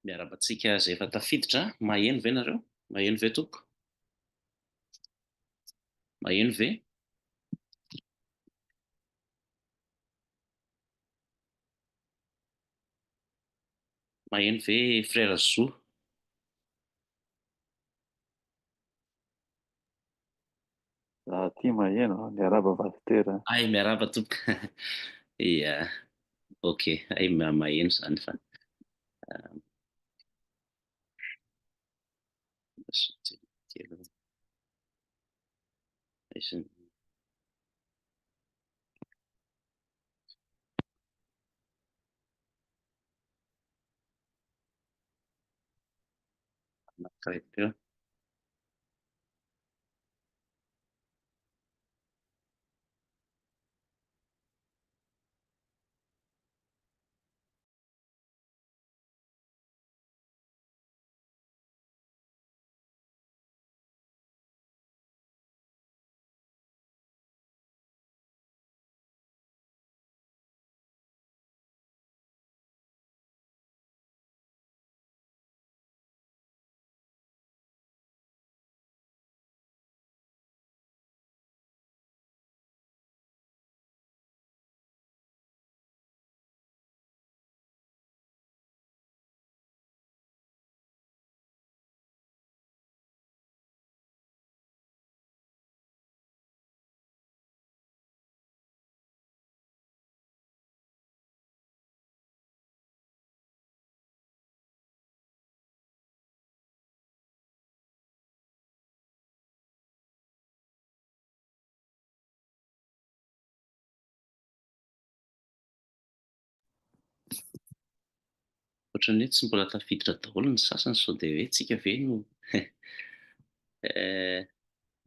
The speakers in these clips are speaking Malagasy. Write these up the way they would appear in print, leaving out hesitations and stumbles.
Miarahaba antsika izay efa tafiditra. Maheno ve nareo? Maheno ve tompoko? Maheno ve? Maheno ve frère Zo? Za aty maheno a, miarahaba pasitera. Ay, miarahaba tompoko. Ia, ok, ay maheno izany fa. Anankiray teo. Ohatran'ny hoe tsy mbola tafiditra daholo ny sasany sao dia hoe tsika ve no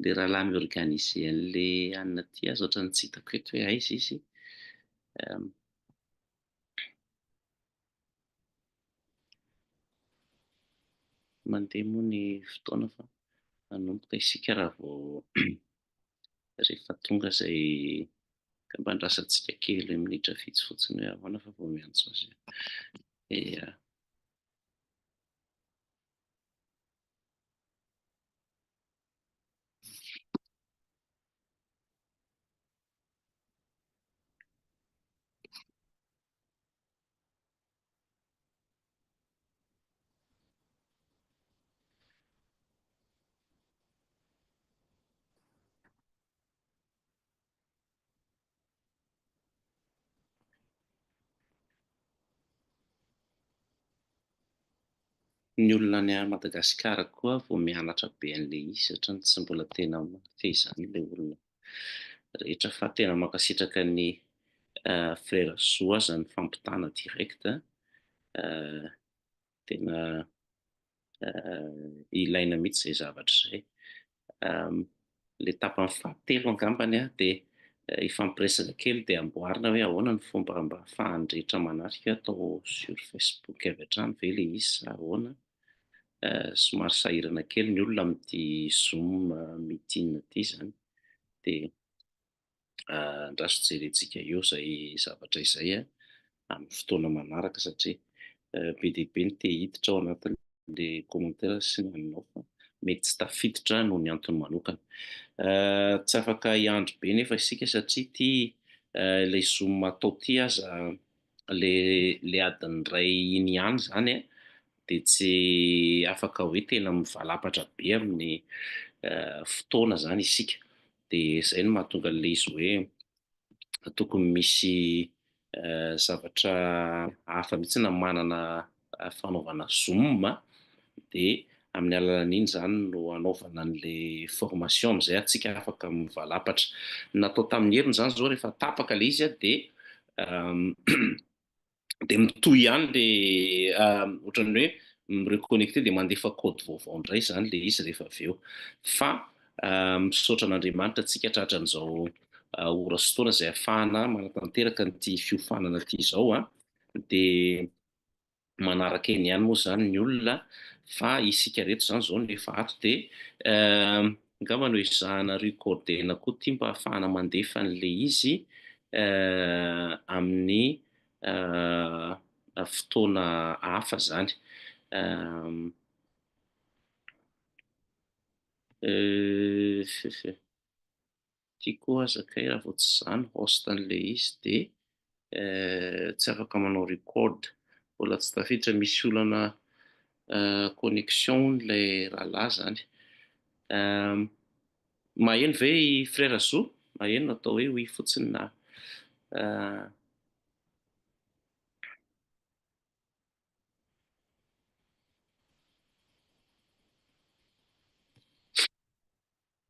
le rahalahy mi-organiser an'le anona aty aza ohatran'ny tsy hitako eto hoe aiza izy. Mandeha moa ny fotoana fa hanomboka isika raha vao rehefa tonga izay angamba andrasantsika kely minitra vitsy fotsiny hoe ahoana fa vao miantso azy. Ia. Ny olona any Madagasikara koa vao mianatra be an'ilay izy satria tsy mbola tena mahafehy izany ilay olona rehetra fa tena mankasitraka ny Frère Zo aza ny fampitana direct tena ilaina mihitsy izay zavatra izay. Ilay tapany fahatelo angambany dia hifampiresaka kely dia amboarina hoe ahoana ny fomba mba ahafahan'ny rehetra manatrika, atao sur Facebook avy hatrany ve ilay izy sa ahoana? Somary sahirana kely ny olona amin'ity Zoom meeting ity izany dia andraso jerentsika eo izay zavatra izay amin'ny fotoana manaraka satria be dia be ny te hiditra ao anatin'ilay commentaire sy ny anao fa mety tsy tafiditra noho ny antony manokana. Tsy afaka hiandry be nefa isika satria ity ilay zoom atao ity aza ilay adiny iray iny ihany izany dia tsy afaka hoe tena mivalapatra be amin'ny fotoana izany isika. Dia izay no mahatonga an'ilay izy hoe tokony misy zavatra hafa mihitsy na manana fanaovana zoom dia amin'ny alalan'iny izany no hanaovana an'ilay formation amin'izay antsika afaka mivalapatra. Ny natao tamin'ny heriny izany izao rehefa tapaka ilay izy dia dia mitohy ihany le ohatran'ny hoe mi-reconnecter dia mandefa code vaovao indray izany ilay izy rehefa avy eo. Fa misaotra an'Andriamanitra antsika tratran'izao ora sy fotoana izay ahafahana manatanteraka an'ity fiofanana ity izao an, dia manaraka eny ihany moa izany ny olona fa isika rehetra izany izao no efa ato dia angamba no ezahana recorder-na koa ity mba ahafahana mandefa an'ilay izy amin'ny fotoana hafa izany. Ity koa aza kay raha vao tsy za no host an'ilay izy dia tsy afaka manao record. Mbola tsy tafiditra, misy olana connexion hono ilay rahalahy izany. Maheno ve i Frère Zo? Maheno na atao hoe oui fotsiny na.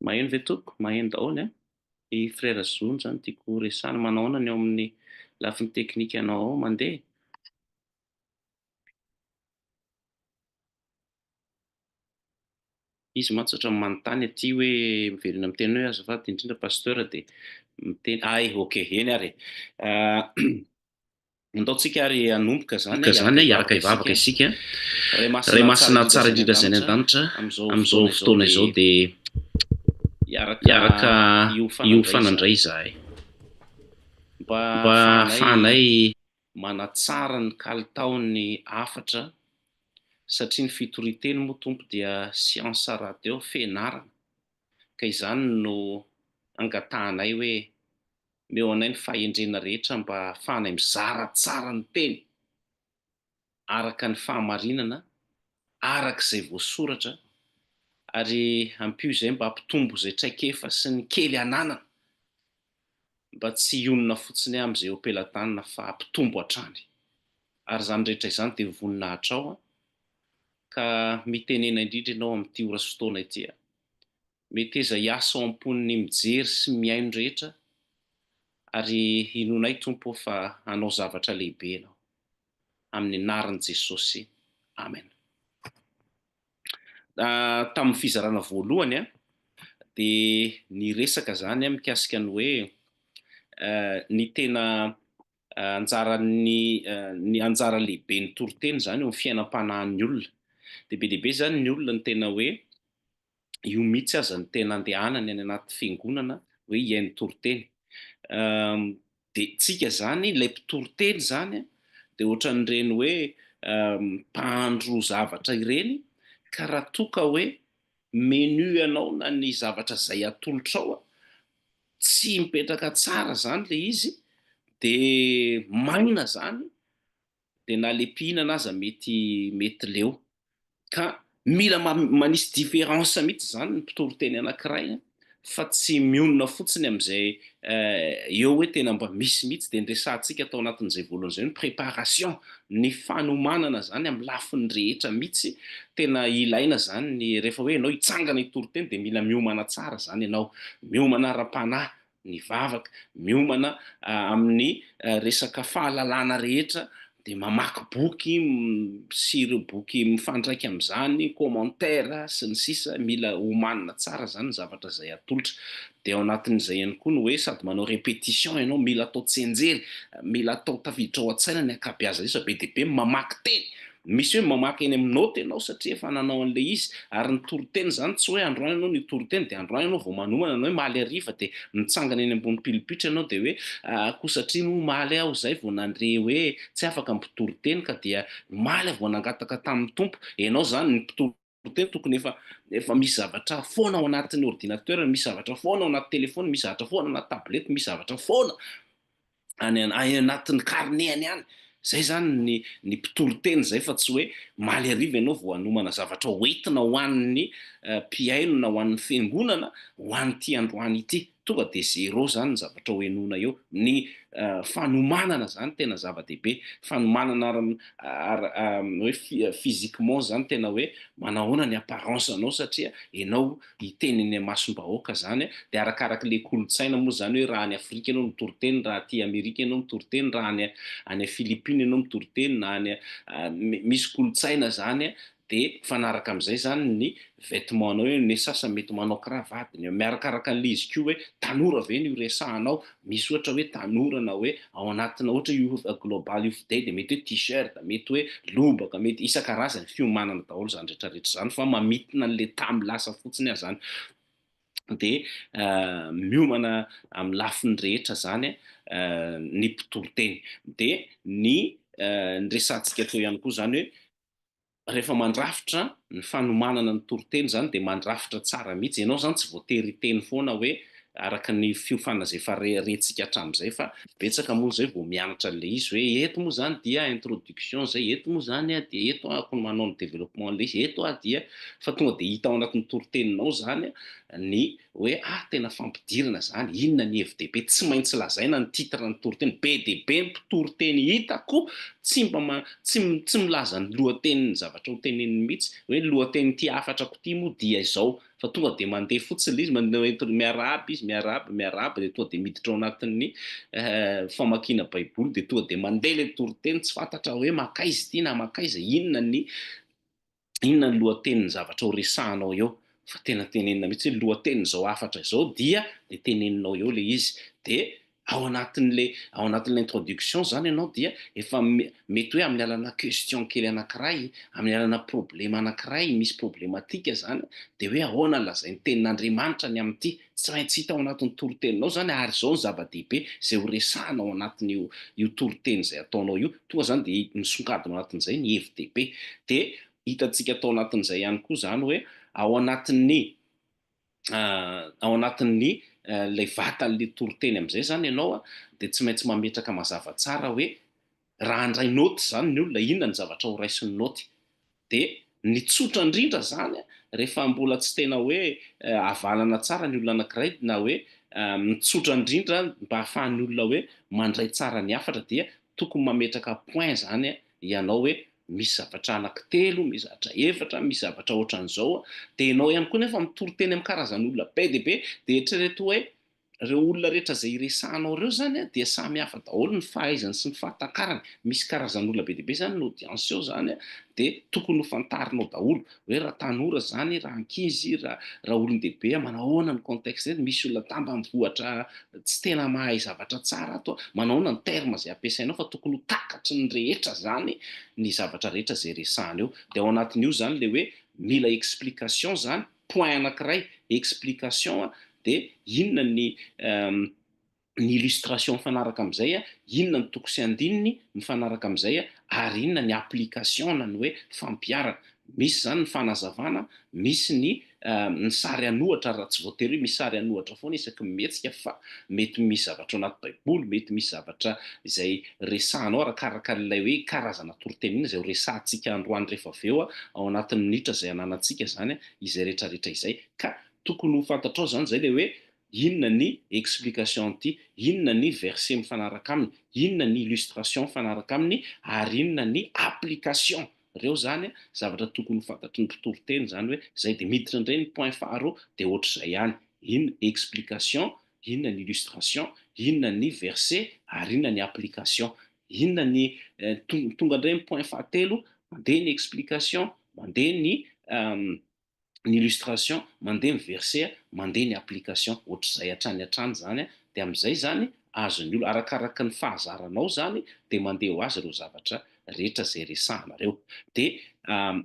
Maheno ve tompoko? Maheno daholo an! I Frère Zo izany tiako horesahana. Manao ahoana ny ao amin'ny lafiny teknikanao ao? Mandeha? Izy mantsy ohatran'ny manontany aty hoe miverina miteny hoe azafady indrindra Pasteur dia miteny, ay ok, eny ary e. Andao tsika ary hanomboka izany, Hanomboka izany, hiaraka hiaraka hivavaka hivavaka isika. isika. Ray Ray Masina Masina tsara tsara indrindra indrindra izay izay any any an-danitra, an-danitra, amin'izao amin'izao fotoana izao fotoana izao dia dia hiaraka hiaraka hiofana indray hiofana indray izahay. izahay. Mba Mba hahafahanay hahafahanay manatsara ny kalitaon'ny hafatra, satria ny fitorian-teny moa Tompo dia siansa rahateo, fianarana, ka izany no angatahanay hoe Omeo anay ny fahendrena rehetra mba hahafahanay mizara tsara ny teny araka ny fahamarinana, araka izay voasoratra, ary ampio izay mba hampitombo izay traikefa sy ny kely ananana, mba tsy hionona fotsiny amin'izay eo am-pelatanana fa hampitombo hatrany. Ary izany rehetra izany dia ho voninahitrao, ka mitenena indrindra Ianao amin'ity ora sy fotoana ity. Meteza hiasa ao am-pon'ny mijery sy mihaino rehetra ary inoanay Tompo ô fa hanao zavatra lehibe Ianao. Amin'ny anaran'i Jesosy. Amen. Tamin'ny fizarana voalohany dia niresaka izany mikasika ny hoe ny tena anjaran'ny ny anjara lehiben'ny toriteny izany eo amin'ny fiainam-panahin'ny olona. Dia be dia be izany ny olona no tena hoe io mihitsy aza no tena andehanany any anaty fiangonana hoe hihaino toriteny. Dia tsika zany, ilay mpitoriteny zany dia ohatran'ireny hoe mpahandro zavatra ireny, ka raha toa ka hoe menu anao na ny zavatra izay atolotrao tsy mipetraka tsara zany ilay izy dia maina zany, dia na le mpihinana aza mety mety leo. Ka mila manisy différence mihitsy izany ny mpitoriteny anankiray fa tsy mionona fotsiny amin'izay eo hoe tena mba misy mihitsy. Dia ny resahantsika tao anatin'izay voalohany izay ny préparation, ny fanomanana izany amin'ny lafiny rehetra mihitsy. Tena ilaina izany ny rehefa hoe ianao hitsangana hitoriteny dia mila miomana tsara izany ianao, miomana ara-panahy, ny vavaka, miomana amin'ny resaka fahalalana rehetra dia mamaky boky sy ireo boky mifandraika amin'izany, commentaire sy ny sisa, mila omanina tsara izany ny zavatra izay atolotra. Dia ao anatin'izay ihany koa ny hoe sady manao répétition ianao, mila atao tsianjery, mila atao tafiditra ao an-tsaina ny ankabeazan'izay fa be dia be ny mamaky teny. Misy hoe mamaky eny amin'ny note ianao satria efa nanao an'ilay izy, ary ny toriteny izany tsy hoe androany ianao no hitory-teny dia androany ianao vao manomana na hoe omaly hariva dia mitsangana eny ambony pilipitra ianao dia hoe koa satria moa omaly aho izay vao nandre hoe tsy afaka ny mpitory-teny ka dia omaly aho vao nangataka tamin'ny Tompo. Ianao izany ny mpitory-teny tokony efa efa misy zavatra foana ao anatin'ny ordinateur, misy zavatra foana ao anaty telephone, misy zavatra foana ao anaty tablette, misy zavatra foana any any anatin'ny carnet any any. Zay zany ny ny mpitory teny zay fa tsy hoe maly hariva ianao vao hanomana zavatra ho entina ho an'ny mpihaino na ho an'ny fiangonana ho an'ity androany ity. Tonga dia zéro zany ny zavatra ho henoina eo. Ny fanomanana zany tena zava-dehibe. Fanomanana ara ara hoe physiquement zany tena hoe manahoana ny apparence anao satria ianao hiteny eny imasom-bahoaka zany dia arakarak'le kolontsaina moa zany hoe raha any Afrika ianao mitory teny, raha aty Amerika ianao mitory teny, raha any any Philippines ianao mitory teny na any misy kolontsaina zany. Dia mifanaraka amin'izay izany ny vêtement-nao hoe ny sasany mety manao cravate, ny miarakaraka an'ilay izy koa hoe tanora ve no iresahanao, misy ohatra hoe tanora na hoe ao anatina ohatra io Global Youth Day dia mety hoe t-shirt, mety hoe lobaka, mety isan-karazany, fiomanana daholo izany rehetra rehetra izany fa mamintina an'ilay tamy lasa fotsiny aho izany. Dia miomana amin'ny lafiny rehetra izany ny mpitoriteny. Dia ny niresahantsika teo ihany koa izany hoe rehefa mandrafitra ny fanomanana ny toriteny izany dia mandrafitra tsara mihitsy. Ianao izany tsy voatery hiteny foana hoe araka ny fiofanana izay efa rentsika hatramin'izay fa betsaka moa izay vao mianatra an'ilay izy hoe eto moa izany dia introduction izay, eto moa izany dia eto aho no manao ny développement an'ilay izy, eto aho dia fa tonga dia hita ao anatin'ny toriteninao izany ny hoe ah tena fampidirana zany, inona ny hevi-dehibe, tsy maintsy lazaina ny titre ny toriteny, be dia be ny mpitoriteny hitako tsy mba ma, tsy tsy milaza ny lohatenin'ny zavatra ho teneniny mihitsy, hoe ny lohatenin'ity hafatrako ity moa dia izao, fa tonga dia mandeha fotsiny ilay izy, mandeha entiny miarahaba izy, miarahaba, miarahaba dia tonga dia miditra ao anatin'ny famakiana baiboly dia tonga dia mandeha ilay toriteny, tsy fantatra hoe mankaiza ity na mankaiza, inona ny inona ny lohatenin'ny zavatra ho resahanao eo fa tena tenenina mihitsy hoe lohatenin'izao hafatra izao dia dia teneninao eo ilay izy dia ao anatin'le ao anatin'ilay introduction zany ianao dia efa mety hoe amin'ny alana question kely anankiray, amin'ny alana problème anankiray, misy problématique zany dia hoe ahoana ny lazain'ny tenin'Andriamanitra ny amin'ity, tsy maintsy hita ao anatin'ny toriteninao zany ary izao ny zava-dehibe izay ho resahana ao anatin'io io toriteny izay ataonao io, tonga zany dia misongadina ao anatin'izay ny hevi-dehibe. Dia hitantsika tao anatin'izay ihany koa zany hoe ao anatin'ny ao anatin'ny ilay vatan'ilay toriteny amin'izay zany ianao dia tsy maintsy mametraka mazava tsara hoe raha handray naoty zany ny olona inona ny zavatra ho raisiny naoty. Dia ny tsotra indrindra zany rehefa mbola tsy tena hoe havanana tsara ny olona anankiray na hoe ny tsotra indrindra mba ahafahan'ny olona hoe mandray tsara ny hafatra dia tokony mametraka point zany ianao hoe misy zavatra anankitelo, misy zavatra efatra, misy zavatra ohatran'izao, dia ianao ihany koa nefa mitory teny amin'ny karazan'olona be dia be dia eritrereto hoe Ireo olona rehetra izay iresahanao ireo izany dia samy hafa daholo ny fahaizany sy ny fahatakarany. Misy karazan'olona be dia be izany ny audience eo izany dia tokony ho fantarinao daholo hoe raha tanora izany, raha ankizy, raha raha olon-dehibe, manao ahoana ny contexte eto, misy olona tambanivohitra tsy tena mahay zavatra tsara ato, manao ahoana ny terme izay ampiasainao fa tokony ho takatry ny rehetra izany ny zavatra rehetra izay resahana eo. Dia ao anatin'io izany ilay hoe mila explication izany point anankiray, explication, dia inona ny ny illustration mifanaraka amin'izay, inona ny toko sy andininy mifanaraka amin'izay, ary inona ny application na ny hoe fampiharana. Misy izany ny fanazavana, misy ny ny sary an'ohatra, raha tsy voatery hoe misy sary an'ohatra foana isaky ny mihetsika fa mety misy zavatra ao anaty baiboly, mety misy zavatra izay resahanao arakaraka an'ilay hoe karazana toriteny inona izay ho resahantsika androany rehefa avy eo ao anatin'ny minitra izay ananantsika izany izay rehetra rehetra izay ka tokony ho fantatrao izany izay ilay hoe inona ny explication an'ity, inona ny verset mifanaraka aminy, inona ny illustration mifanaraka aminy ary inona ny application, ireo izany zavatra tokony ho fantatry ny mpitory teny izany hoe izay dia miditra indray ny point faharoa dia ohatr'izay ihany, inona explication, inona ny illustration, inona ny verset ary inona ny application, inona ny tonga indray ny point fahatelo mandeha ny explication, mandeha ny ny illustration, mandeha ny verset, mandeha ny application, ohatr'izay hatrany hatrany izany, dia amin'izay izany azon'ny olona, arakaraka ny fahazaranao izany dia mandeha ho azy ireo zavatra rehetra izay resahanareo. Dia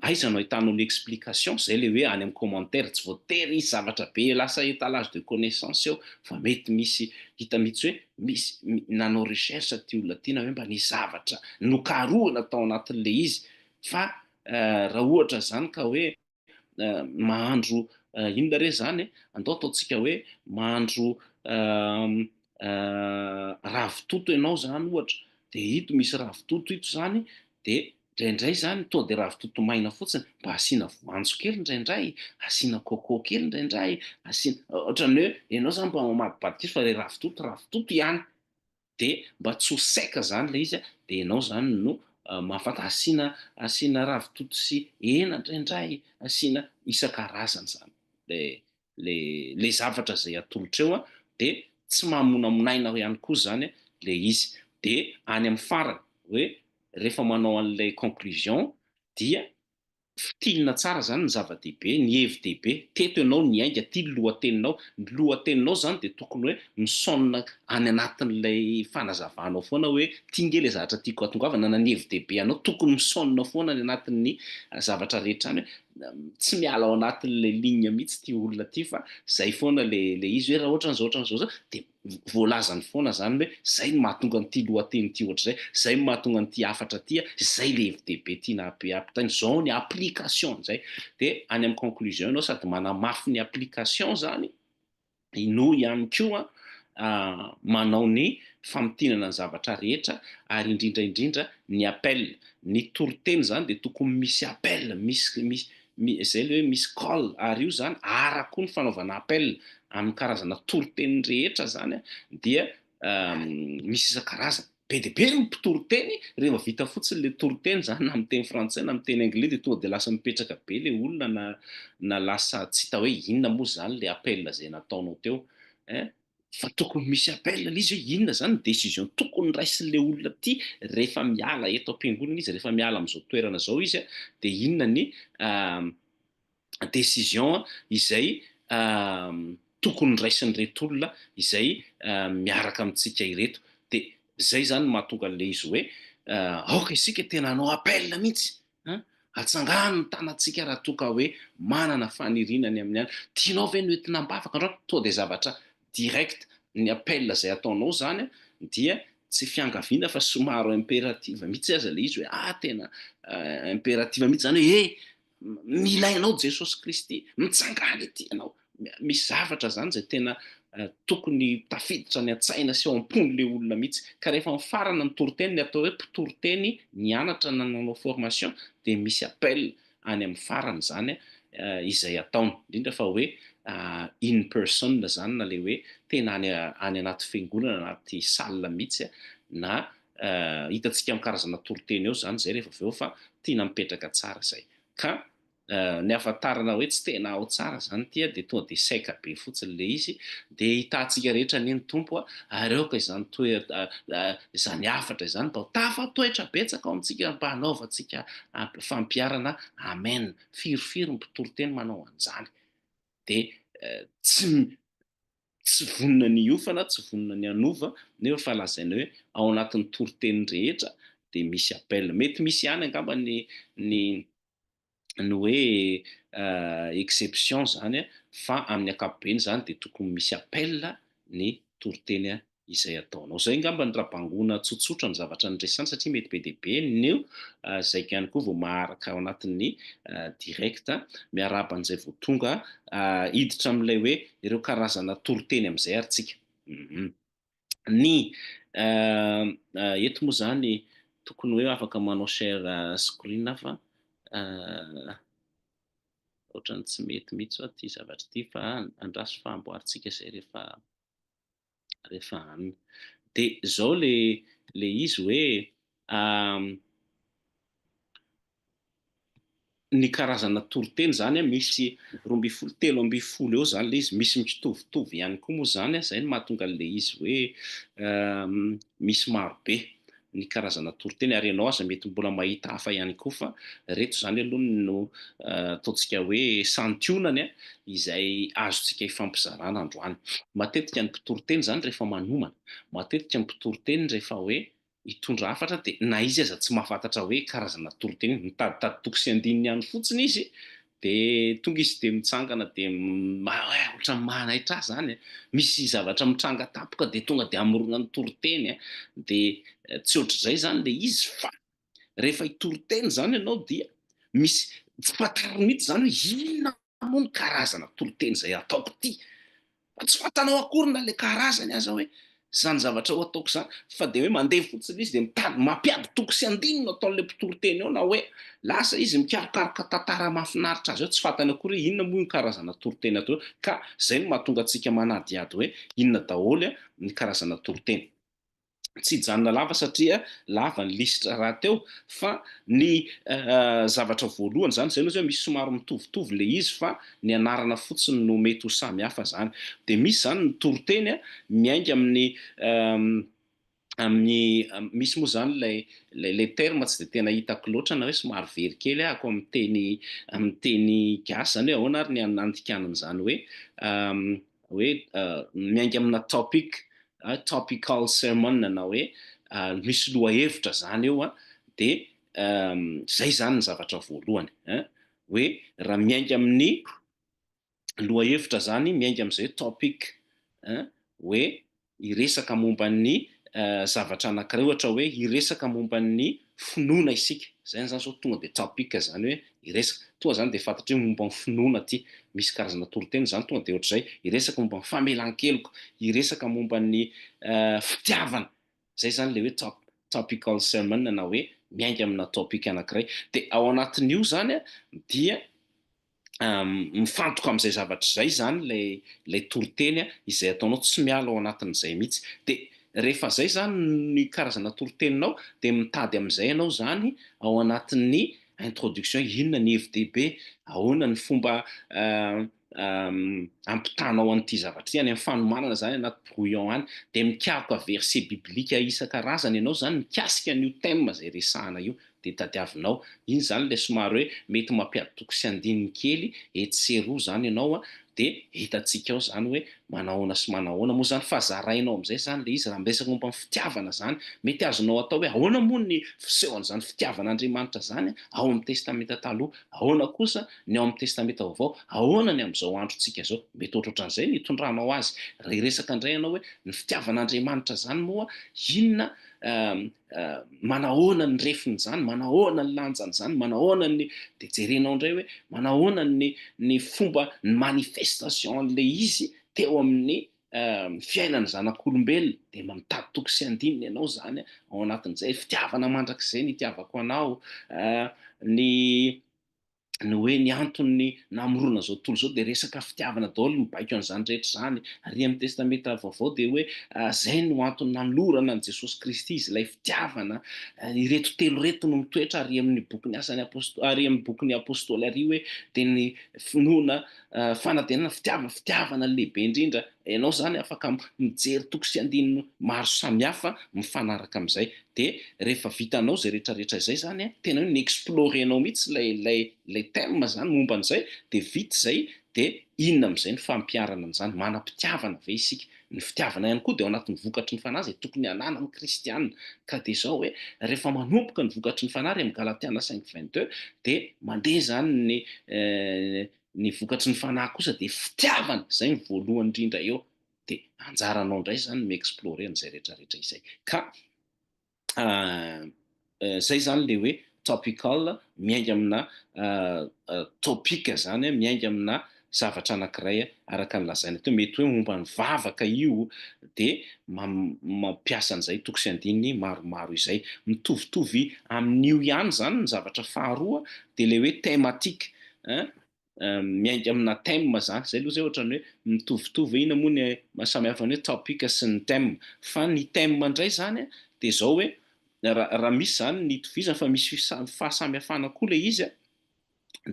aiza no ahitanao ny explication, izay ilay hoe any amin'ny commentaire, tsy voatery hisy zavatra be lasa étalage de connaissance eo fa mety misy hita mihitsy hoe misy nanao recherche ity olona ity na hoe mba nisy zavatra nokarohina tao anatin'ilay izy fa raha ohatra izany ka hoe mahandro inona re izany e? Andao ataontsika hoe mahandro ravitoto ianao izany ohatra, dia ito misy ravitoto ito izany, dia indraindray izany tonga dia ravitoto maina fotsiny, mba asiana voanjo kely indraindray, asiana coco kely indraindray, asiana ohatran'ny hoe ianao izany mba mamadibadika izy fa ilay ravitoto ravitoto ihany. de mba tsy ho sec zany le izy de enao zany no mahafantatra, asiana asiana ravitoto sy hena indraindray, asiana isan-karazany zany le le le zavatra zay atolotra eo de tsy mahamonamonaina ihany koa zany le izy, de any amin'ny farany hoe rehefa manao an'ilay conclusion dia. Fintinina tsara zany ny zava-dehibe, ny hevi-dehibe. Teto ianao niainga, ty ny lohateninao. Ny lohateninao zany dia tokony hoe mi-sonne any anatin'ilay fanazavanao foana hoe ty nge ilay zavatra tiako hatongavana na ny hevi-dehibe anao tokony mi-sonne foana any anatin'ny zavatra rehetra any hoe tsy miala ao anatin'ilay ligne mihitsy ity olona ity fa zay foana le le izy hoe raha ohatran'izao ohatran'izao zao dia voalazany foana zany hoe zay no mahatonga an'ity lohateny ity ohatr'izay, zay no mahatonga an'ity hafatra ity, zay le hevi-dehibe tiana ampitaina, zao ny application an'izay. Dia any amin'ny conclusion ianao sady manamafy ny application zany no ihany koa manao ny famintinana ny zavatra rehetra ary indrindra indrindra ny appel. Ny toriteny zany dia tokony misy appel, misy misy Izay ilay hoe misy call ary io izany ara koa ny fanaovana appel amin'ny karazana toriteny rehetra izany dia misy isan-karazany. Be dia be ny mpitory teny, rehefa vita fotsiny ilay toriteny izany na amin'ny teny frantsay na amin'ny teny anglais dia tonga dia lasa mipetraka be ilay olona na na lasa tsy hita hoe inona moa izany ilay appel izay nataonao teo hein. Fa tokony misy appel le izy hoe inona zany ny décision tokony raisin'le olona ty rehefa miala eto am-piangonana izy, rehefa miala amin'izao toerana izao izy dia inona ny décision izay tokony raisin'ireto olona izay miaraka amintsika ireto. Dia izay zany no mahatonga an'le izy hoe aoka isika tena hanao appel mihitsy An! Atsangano ny tanantsika raha toa ka hoe manana faniriana ny amin'ny any. Tianao ve ny hoentina am-bavaka androany? Toa dia zavatra direct ny appel izay ataonao izany dia tsy fiangaviana fa somary impérative mihitsy aza ilay izy hoe ah tena impérative mihitsy izany hoe eh mila anao Jesosy Kristy, mitsangàna ety ianao. Misy zavatra izany izay tena tokony tafiditra any an-tsaina sy ao am-pon'ilay olona mihitsy. Ka rehefa mifarana ny toriteny, ny atao hoe mpitoriteny nianatra na nanao formation dia misy appel any amin'ny farany izany izay ataony. Indrindra fa hoe in person izany na ilay hoe tena any any anaty fiangonana, anaty salle mihitsy na hitantsika amin'ny karazana toriteny eo izany izay rehefa avy eo fa tiana mipetraka tsara izay. Ka ny ahafantarana hoe tsy tena ao tsara zany ity dia tonga dia sec be fotsiny le izy dia hitantsika rehetra anie ny Tompo a, ary aoka izany toe izany hafatra izany mba ho tafatoetra betsaka ao amintsika mba hanaovantsika fampiharana amen. Firifiry ny mpitoriteny manao an'izany dia tsy tsy vonona ny hiofana, tsy vonona ny hanova, nefa fa lazaina hoe ao anatin'ny toriteny rehetra dia misy appel. Mety misy ihany angamba ny ny ny hoe exception izany fa amin'ny ankapobeny izany dia tokony misy appel ny toriteny izay ataonao. Izay angamba ny raha bangoina tsotsotra ny zavatra niresahana satria mety be dia be no zaiko ihany koa vao maharaka ao anatin'ny direct. Miarahaba an'izay vao tonga hiditra amin'ilay hoe ireo karazana toriteny amin'izay ary tsika. Ny eto moa izany tokony hoe afaka manao share screen aho fa ohatran'ny tsy mety mihitsy hoa ity zavatra ity fa andraso fa amboarintsika izay rehefa rehefa anona. Dia izao le le izy hoe ny karazana toriteny izany an, misy 12, 13 eo izany ilay izy, misy mitovitovy ihany koa moa izany an, izay no mahatonga an'ilay izy hoe misy maro be ny karazana toriteny ary ianao aza mety mbola mahita hafa ihany koa fa ireto izany aloha no ataontsika hoe santionany izay azontsika ifampizarana androany. Matetika ny mpitoriteny izany rehefa manomana, matetika ny mpitoriteny rehefa hoe hitondra hafatra dia na izy aza tsy mahafantatra hoe karazana toriteny, mitaditady toko sy andininy ihany fotsiny izy dia tonga izy dia mitsangana dia ohatran'ny manaitra ahy izany e, misy zavatra mitranga tampoka dia tonga dia hamoronany toriteny e, dia tsy ohatr'izay izany ilay izy fa rehefa hitory teny izany ianao dia misy tsy fantariny mihitsy izany hoe inona moa ny karazana toriteny izay ataoko ity? Fa tsy fantanao akory na ilay karazany aza hoe izany zavatra ho ataoko izany, fa dia hoe mandeha fotsiny izy dia mitady mampiady toko sy andininy no ataon'ilay mpitory teny eo na hoe lasa izy mikarokaroka tantara mahafinaritra azy eo, tsy fantany akory hoe inona moa io karazana toriteny atao io, ka izay no mahatonga antsika manadihady hoe inona daholo ny karazana toriteny. Tsy hijanona lava satria lava ny lisitra rahateo fa ny zavatra voalohany izany, izay aloha izay misy somary mitovitovy ilay izy fa ny anarana fotsiny no mety ho samy hafa izany. Dia misy izany ny toriteny miainga amin'ny. Amin'ny misy moa izany ilay ilay ilay terme tsy dia tena hitako loatra na hoe somary very kely ahako amin'ny teny amin'ny teny gasy izany hoe ahoana ary ny handikana an'izany hoe hoe miainga amina topic, topical sermon na hoe misy lohahevitra izany eo an, dia izay izany ny zavatra voalohany an, hoe raha miainga amin'ny lohahevitra izany, miainga amin'izay hoe topic an, hoe hiresaka momba ny zavatra anankiray, ohatra hoe hiresaka momba ny finoana isika, izay izany izao tonga dia topic izany hoe hiresaka, tonga izany dia fantatra hoe momba ny finoana ity, misy karazana toriteny izany tonga dia ohatr'izay, hiresaka momba ny famelan-keloka, hiresaka momba ny fitiavana, izay izany ilay hoe topical sermon na hoe miainga amina topic anankiray, dia ao anatin'io izany dia mifantoka amin'izay zavatra izay izany ilay ilay toriteny izay ataonao, tsy miala ao anatin'izay mihitsy. Dia rehefa izay izany ny karazana toriteninao dia mitady amin'izay ianao izany ao anatin'ny introduction, inona ny hevi-dehibe, ahoana ny fomba ampitanao an'ity zavatra ity, any amin'ny fanomanana izany anaty brouillon any, dia mikaroka verset biblique isan-karazany ianao izany mikasika an'io thème izay resahana io. dia tadiavinao. Iny izany ilay somary hoe mety mampiady toko sy andininy kely etsy sy eroa izany ianao an, dia hitantsika ao izany hoe manahoana sy manahoana moa izany fa zarainao amin'izay izany ilay izy raha miresaka momba ny fitiavana izany. Mety azonao atao hoe ahoana moa ny fisehon'izany fitiavan'Andriamanitra izany ao amin'ny Testamenta Taloha, ahoana kosa ny ao amin'ny Testamenta Vaovao, ahoana ny amin'izao androntsika izao. Mety ohatrohatran'izay ny hitondranao azy. Raha hiresaka indray ianao hoe ny fitiavan'Andriamanitra izany moa inona manahoana ny refin'izany, manahoana ny lanjan'izany, manahoana ny, dia jerenao indray hoe manahoana ny ny fomba ny manifestation an'ilay izy teo amin'ny fiainan'ny zanak'olombelona, dia mba mitady toko sy andininy ianao izany ao anatin'izay, fitiavana mandrakizay ny itiavako anao, ny ny hoe ny anton'ny namorona izao tontolo izao dia resaka fitiavana daholo ny mibaiko an'izany rehetra izany. Ary amin'ny Testamenta Vaovao dia hoe izay no antony nanolorana an'i Jesosy Kristy, Izy ilay fitiavana. Ireto telo ireto no mitoetra ary amin'ny bokin'ny Asan'ny Apostoly, ary amin'ny bokin'ny Apostoly ary hoe dia ny finoana, fanantenana, fitiavana, fitiavana no lehibe indrindra. Ianao izany afaka mijery toko sy andininy maro samihafa mifanaraka amin'izay. Dia rehefa vitanao izay rehetra rehetra izay izany an, tena hoe ni-explorer-nao mihitsy ilay ilay ilay thème izany momba an'izay, dia vita izay, dia inona amin'izay ny fampiharana an'izany? Manam-pitiavana ve isika? Ny fitiavana ihany koa dia ao anatin'ny vokatry ny fanahy izay tokony hananan'ny kristiana. Ka dia izao hoe, rehefa manomboka ny vokatry ny fanahy, ary amin'ny Galatiana 5:22, dia mandeha izany ny ny vokatry ny fanahy kosa dia fitiavana, izay no voalohany indrindra eo. Dia anjaranao indray izany ny mi-explorer an'izay rehetra rehetra izay. Ka izay izany ilay hoe topical, miainga amina topic izany, miainga amina zavatra anankiray araka ny lazaina teo, mety hoe momba ny vavaka io, dia mampiasa an'izay toko sy andininy maromaro izay. Mitovitovy amin'io ihany izany ny zavatra faharoa, dia ilay hoe thématique, miainga amina thème zany, zay aloha zay ohatran'ny hoe mitovitovy hoe inona moa ny maha samy hafa ny hoe topic sy ny thème, fa ny thème indray zany dia zao hoe raha misy zany ny itovizany fa misy fahasamihafana koa ilay izy an,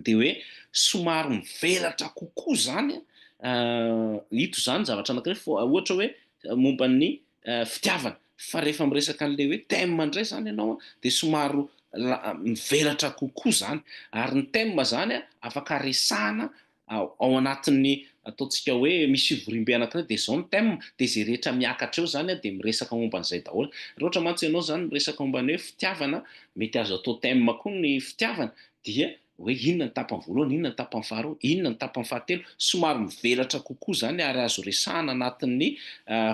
dia hoe somary mivelatra kokoa zany an, ito zany zavatra anankiray fa ohatra hoe momba ny fitiavana, fa rehefa miresaka an'ilay hoe thème indray zany ianao an, dia somary mivelatra kokoa zany, ary ny thème zany an, afaka resahana ao anatin'ny ataontsika hoe misy fivoriambe anankiray dia izao ny thème, dia izay rehetra miakatra eo zany an dia miresaka momba an'izay daholo, raha ohatra mantsy ianao zany miresaka momba ny hoe fitiavana, mety azo atao thème koa ny fitiavana, dia hoe inona ny tapany voalohany, inona ny tapany faharoa, inona ny tapany fahatelo, somary mivelatra kokoa izany ary azo resahana anatin'ny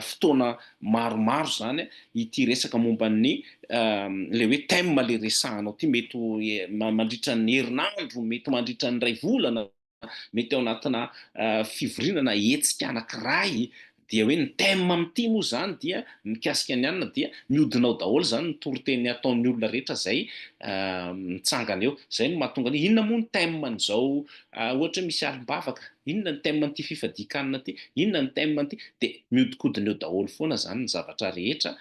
fotoana maromaro izany ity resaka momba ny ilay hoe thème ilay resahanao ity, mety ho mandritra ny herinandro, mety mandritra ny iray volana, mety ao anatina fivoriana na hetsika anankiray Dia hoe ny thème amin'ity moa izany dia mikasika ny anona dia mihodina ao daholo izany ny toriteny ataon'ny olona rehetra izay mitsangana eo. Izay no mahatonga ny inona moa ny thème an'izao ohatra hoe misy alim-bavaka, inona ny thème an'ity fifadian-kanina ity, inona ny thème an'ity, dia mihodinkodina eo daholo foana izany ny zavatra rehetra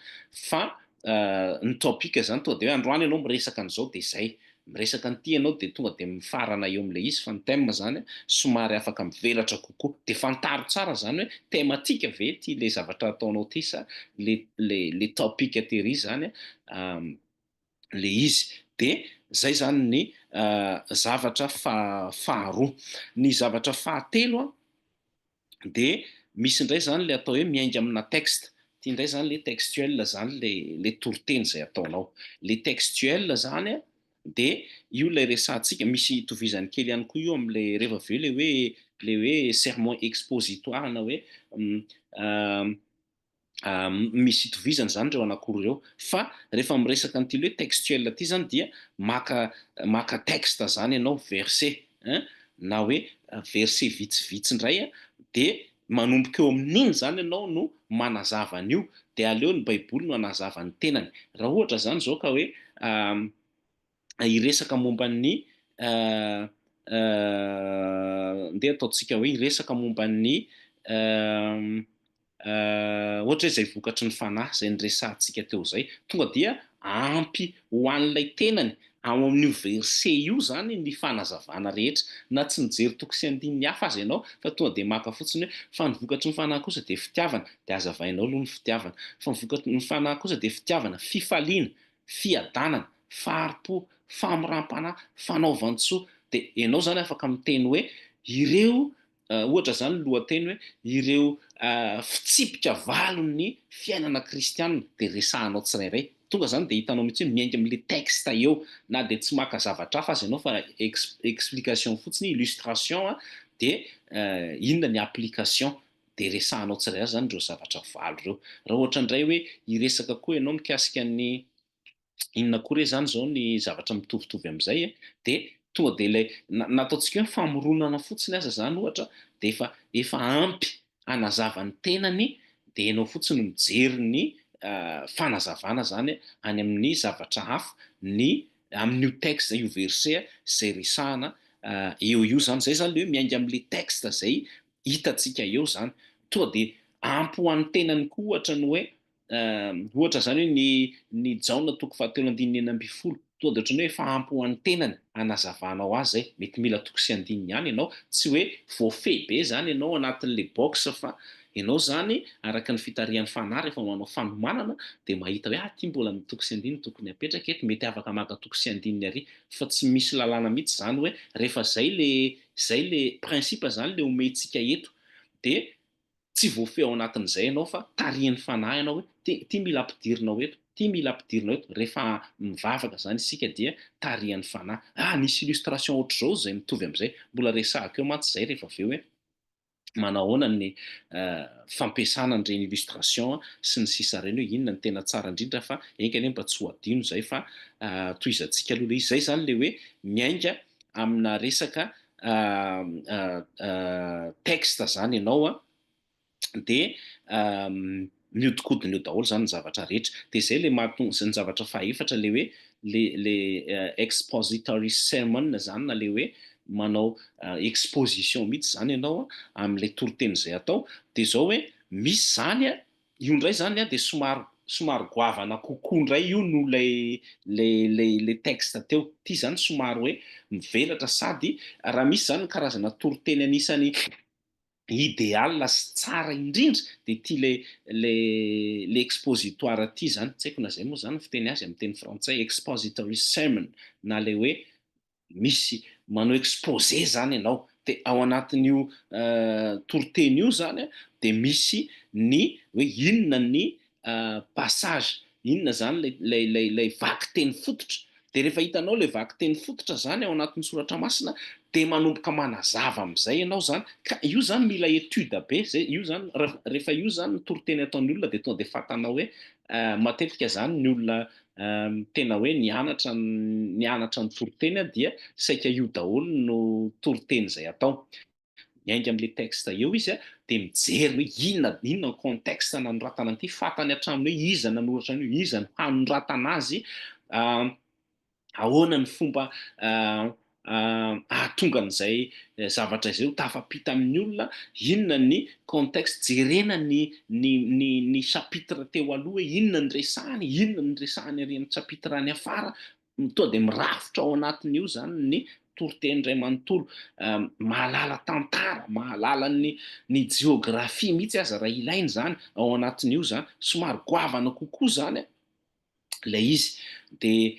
fa ny topic izany tonga dia hoe androany ianao miresaka an'izao dia izay. miresaka an'ity ianao dia tonga dia mifarana eo amin'ilay izy fa ny thème zany somary afaka mivelatra kokoa. Dia fantaro tsara zany hoe thématique ve ity ilay zavatra ataonao ity sa le le le topic tery zany le izy. Dia zay zany ny zavatra faharoa. Ny zavatra fahatelo an, dia misy indray zany le atao hoe miainga amina texte. Ity indray zany le textuel zany le le toriteny izay ataonao. Le textuel zany an, dia io ilay resahantsika, misy itovizany kely ihany koa io amin'ilay rehefa avy eo le hoe le hoe sermon expositoire na hoe Misy itovizany izany ireo anankiroa ireo. Fa rehefa miresaka an'ity le hoe textuel ity izany dia maka maka texte izany ianao, verset hein, na hoe verset vitsivitsy indray an, dia manomboka eo amin'iny izany ianao no manazava an'io, dia aleo ny baiboly no hanazava ny tenany. Raha ohatra izany izao ka hoe hiresaka momba ny ndeha ataontsika hoe hiresaka momba ny ohatra hoe izay vokatry ny fanahy izay niresahantsika teo izay, tonga dia ampy ho an'ilay tenany ao amin'io verset io izany ny fanazavana rehetra, na tsy mijery toko sy andininy hafa aza ianao fa tonga dia maka fotsiny hoe fa ny vokatry ny fanahy kosa dia fitiavana, dia hazavainao aloha ny fitiavana, fa ny vokatry ny fanahy kosa dia fitiavana, fifaliana, fiadanana, fahari-po, famoram-panahy, fanaovan-tsoa, dia ianao izany afaka miteny hoe ireo, ohatra izany ny lohateny hoe ireo fitsipika valon'ny fiainana kristiana, dia resahanao tsirairay. Tonga izany dia hitanao mihitsy hoe miainga amin'ilay texte eo, na dia tsy maka zavatra hafa aza ianao fa explication fotsiny, illustration, dia inona ny application. Dia resahanao tsirairay izany ireo zavatra valo ireo. Raha ohatra indray hoe hiresaka koa ianao mikasika ny inona koa re izany izao ny zavatra mitovitovy amin'izay e, dia tonga dia ilay na ataontsika hoe famoronana fotsiny aza izany ohatra dia efa efa ampy hanazava ny tenany dia ianao fotsiny mijery ny fanazavana izany any amin'ny zavatra hafa ny amin'io texte io verset izay resahana eo io izany. Izay izany ilay hoe miainga amin'ilay texte izay hitantsika eo izany. Tonga dia ampy ho an'ny tenany koa ohatra ny hoe, ohatra izany hoe ny ny Jaona toko fahatelo andininy 16, tonga dia ohatran'ny hoe efa ampy ho an'ny tenany hanazavanao azy izay. Mety mila toko sy andininy ihany ianao, tsy hoe voafehy be izany ianao anatin'ilay box fa ianao izany araka ny fitarihan'ny fanahy rehefa manao fanomanana dia mahita hoe ah ity mbola ny toko sy andininy tokony hapetraka eto, mety afaka maka toko sy andininy ary fa tsy misy lalàna mihitsy izany hoe rehefa izay le Zay le principe zany le omentsika eto de tsy voafehy ao anatin'izay ianao fa tarihin'ny fanahy ianao hoe ty ty mila ampidirinao eto, ty mila ampidirinao eto, rehefa mivavaka zany isika dia tarihan'ny fanahy. Ah nisy illustration ohatr'izao zay mitovy amin'izay, mbola resahako eo mantsy zay rehefa avy eo hoe manahoana ny fampiasana an'ireny illustration sy ny sisa ireny hoe inona no tena tsara indrindra fa enga anie mba tsy ho adino izay fa tohizantsika aloha ilay izy. Izay izany ilay hoe miainga amina resaka texte izany ianao an, dia mihodinkodina eo daholo izany ny zavatra rehetra. Dia izay ilay mahatonga, ny zavatra fahaefatra ilay hoe le le expository sermon izany na ilay hoe manao exposition mihitsy izany ianao amin'ilay toriteny izay atao. Dia izao hoe misy izany an, io indray izany an dia somary somary goavana kokoa indray io noho ilay ilay ilay ilay texte teo. Ity izany somary hoe mivelatra sady raha misy izany ny karazana toriteny anisany idéal sy tsara indrindra dia ity le le le expositoire ity zany, tsy haiko na zay moa zany ny fiteny azy amin'ny teny frantsay, expository sermon na le hoe misy manao exposé zany ianao dia ao anatin'io toriteny io zany dia misy ny hoe inona ny passage, inona zany ilay ilay ilay ilay vakiteny fototra, dia rehefa hitanao ilay vakiteny fototra zany ao anatin'ny soratra masina dia manomboka manazava amin'izay ianao zany, ka io zany mila étude be zay, io zany rehefa io zany ny toriteny ataon'ny olona dia tonga dia fantanao hoe matetika zany ny olona tena hoe nianatra nianatra ny toriteny dia saika io daholo no toriteny izay atao. Miainga amin'ilay texte eo izy dia mijery hoe inona inona ny contexte nanoratana an'ity, fantany hatramin'ny hoe iza nanoratra an'io, iza no hanoratana azy, ahoana ny fomba ahatonga an'izay zavatra izay ho tafapita amin'ny olona, inona ny contexte, jerena ny ny ny ny chapitre teo aloha hoe inona no resahany, inona no resahany ary amin'ny chapitre any afara. Tonga dia mirafitra ao anatin'io izany ny toriteny iray manontolo. Mahalala tantara, mahalala ny ny jeografia mihitsy aza raha ilaina izany ao anatin'io izany. Somary goavana kokoa izany ilay izy. Dia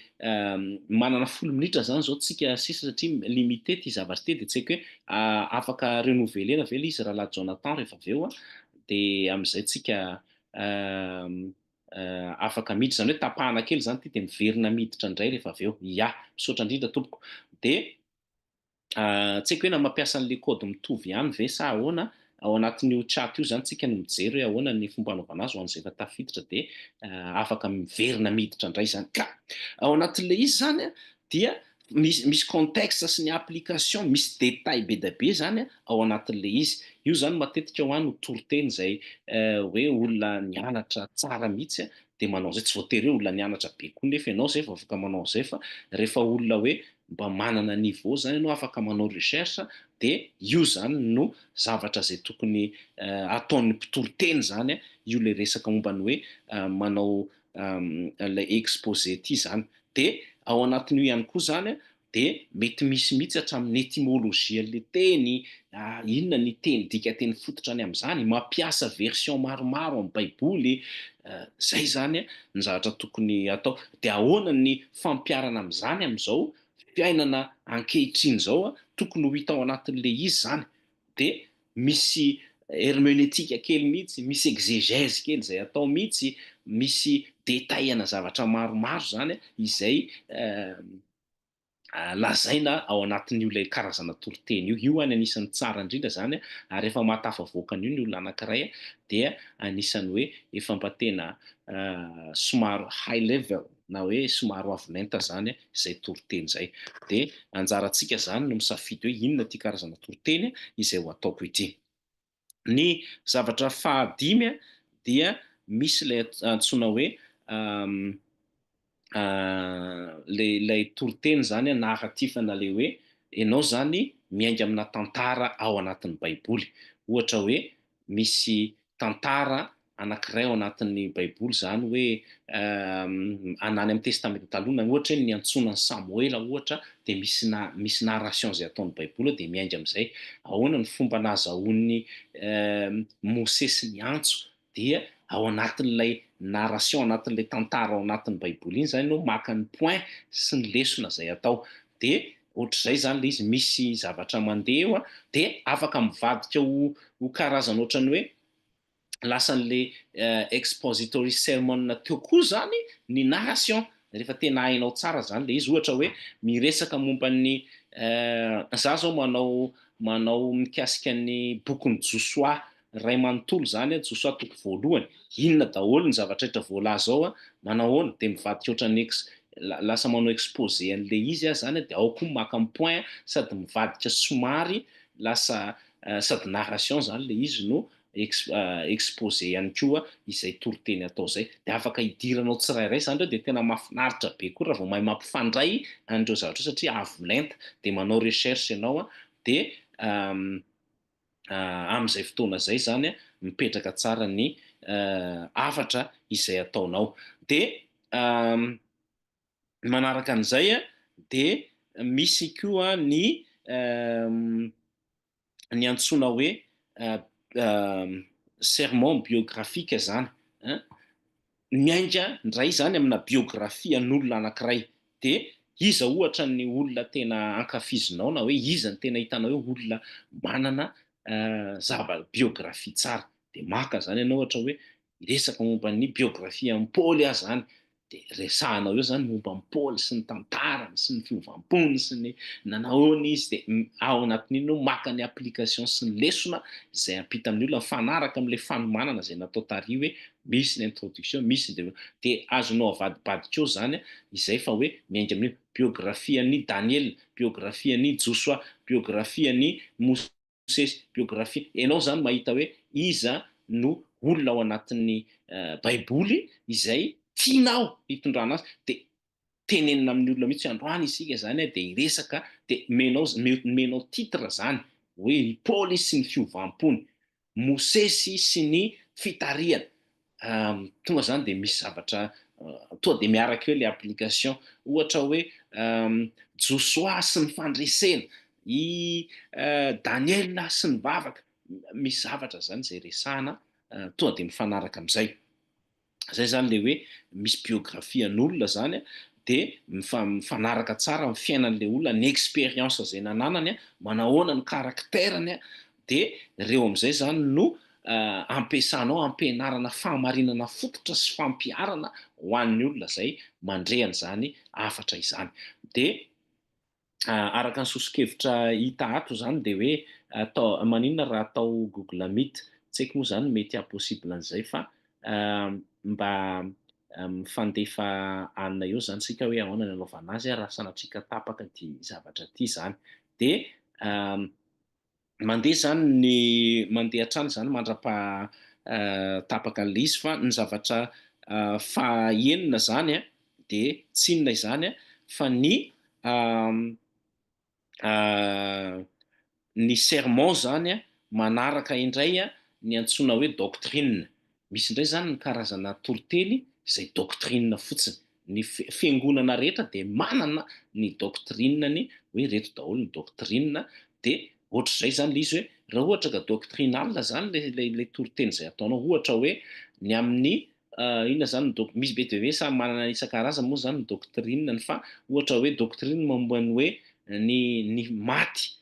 manana 10 minitra izany izao tsika sisa satria limité ity zavatra ity, dia tsy haiko hoe afaka renouveler-na ve ilay izy Rahalahy Jonathan rehefa avy eo an, dia amin'izay tsika afaka miditra, izany hoe tapahana kely izany ity dia miverina miditra indray rehefa avy eo. Ya, misaotra indrindra tompoko. Dia tsy haiko hoe na mampiasa an'ilay code mitovy ihany ve sa ahoana, ao anatin'io chat io izany tsika no mijery hoe ahoana ny fomba hanaovana azy ho an'izay efa tafiditra dia afaka miverina miditra indray izany. Ka ao anatin'ilay izy izany dia misy misy contexte sy ny application, misy détail be dia be izany ao anatin'ilay izy. Io izany matetika ho ahy no toriteny izay hoe olona nianatra tsara mihitsy dia manao an'izay, tsy voatery hoe olona nianatra be koa nefa ianao izay vao afaka manao an'izay fa rehefa olona hoe mba manana niveau izany ianao afaka manao recherche dia io izany no zavatra izay tokony ataon'ny mpitoriteny izany, io ilay resaka momba ny hoe manao ilay exposé ity izany. Dia ao anatin'io ihany koa izany dia mety misy mihitsy hatramin'ny étymologie an'ilay teny, inona ny teny dikanteny fototra any amin'izany, mampiasa version maromaro amin'ny baiboly, izay izany ny zavatra tokony hatao. Dia ahoana ny fampiharana amin'izany amin'izao fiainana ankehitriny izao, tokony ho hita ao anatin'ilay izy izany. Dia misy hermeneutique kely mihitsy, misy exégèse kely izay atao mihitsy, misy détail ana zavatra maromaro izany izay lazaina ao anatin'io ilay karazana toriteny io. Io any anisan'ny tsara indrindra izany, ary rehefa mahatafavoaka an'io ny olona anankiray dia anisan'ny hoe efa mba tena somary high level na hoe somary avo lenta izany izay toriteny izay. Dia anjarantsika izany no misafidy hoe inona ity karazana toriteny izay ho ataoko ity. Ny zavatra fahadimy dia misy ilay antsoina hoe ilay ilay toriteny izany narratif na ilay hoe ianao izany miainga amina tantara ao anatin'ny baiboly. Ohatra hoe misy tantara anankiray ao anatin'ny Baiboly izany hoe any amin'ny Testamenta Taloha, na ohatra hoe ny niantsoana an'i Samoela ohatra dia misy na misy narration izay ataon'ny Baiboly ao dia miainga amin'izay. Ahoana ny fomba nahazahoan'i Mosesy ny antso dia ao anatin'ilay narration, anatin'ilay tantara ao anatin'ny Baiboly iny izany ianao maka ny point sy ny lesona izay atao. Dia ohatr'izay izany ilay izy, misy zavatra mandeha eo dia afaka mivadika ho ho karazana ohatran'ny hoe lasan'le expository sermon teo koa zany ny narration rehefa tena hainao tsara zany le izy, ohatra hoe miresaka momba ny za zao manao manao mikasika ny bokin'i Josoa ray manontolo zany, Josoa toko voalohany, inona daholo ny zavatra rehetra voalaza ao, manao ahoana, dia mivadika ohatran'ny ex lasa manao exposé an'le izy aho zany, dia ao koa maka ny point sady mivadika somary lasa sady narration zany le izy no exposé ihany koa izay toriteny atao izay, dia afaka hidiranao tsirairay izany ireo, dia tena mahafinaritra be koa raha vao mahay mampifandray an'ireo zavatra ireo satria avo lenta, dia manao recherche ianao dia amin'izay fotoana izay izany mipetraka tsara ny hafatra izay ataonao. Dia manaraka an'izay dia misy koa ny ny antsoina hoe sermon biographique zany an, miainga ndray zany amina biographie an'olona anankiray, de iza ohatra ny olona tena ankafizinao na hoe iza no tena hitanao hoe olona manana zava biographie tsara, de maka zany ianao ohatra hoe hiresaka momba ny biographie an'i Paoly aho zany, dia resahanao eo zany momba an'i Paoly sy ny tantarany sy ny fiovam-pony sy ny nanahoana izy dia ao anatin'iny no maka ny application sy ny lesona izay ampita amin'ny olona mifanaraka amin'ilay fanomanana izay natao tary hoe misy ny introduction misy ny développement dia azonao avadibadika eo zany izay fa hoe miainga amin'io biographie an'i Daniela, biographie an'i Josoa, biographie an'i Mosesy, biographie, ianao izany mahita hoe iza no olona ao anatin'ny baiboly izay tianao hitondrana azy dia tenenina amin'ny olona mihitsy hoe androany isika izany dia hiresaka dia omenao omenao titre izany hoe i Paoly sy ny fiovam-pony, Mosesy sy ny fitarihana, tonga izany dia misy zavatra Toa dia miaraka eo ilay application. Ohatra hoe Josoa sy ny fandresena, i Daniela sy ny vavaka. Misy zavatra izany izay resahana toa dia mifanaraka amin'izay. Zay zany le hoe misy biographie an'olona zany de mifanaraka tsara amin'ny fiainan'le olona, ny expérience zay nananany, manahoana ny caractère-ny, de reo am'zay zany no ampiasanao ampianarana fahamarinana fototra sy fampiharana ho an'ny olona zay mandre an'izany hafatra izany. De araka ny soso-kevitra hita ato izany dia hoe atao maninona raha atao Google Meet, tsy haiko moa izany mety haha-possible an'izay fa mba mifandefa anona eo izany isika hoe ahoana ny anaovana azy raha sanatria ka tapaka ity zavatra ity izany. Dia mandeha izany ny mandeha hatrany izany mandrapaha tapaka an'ilay izy fa ny zavatra faha enina izany an dia tsy inona izany an fa ny ny sermon izany an manaraka indray an ny antsoina hoe doctrine. Misy indray izany ny karazana toriteny izay doctrine fotsiny. Ny fiangonana rehetra dia manana ny doctrine-ny hoe ireto daholo ny doctrine, dia ohatr'izay izany ilay izy hoe raha ohatra ka doctrinal izany ilay ilay toriteny izay ataonao, ohatra hoe ny amin'ny inona izany ny doc, misy be dia be samy manana isan-karazany moa izany ny doctrine-ny fa ohatra hoe doctrine momba ny hoe ny ny maty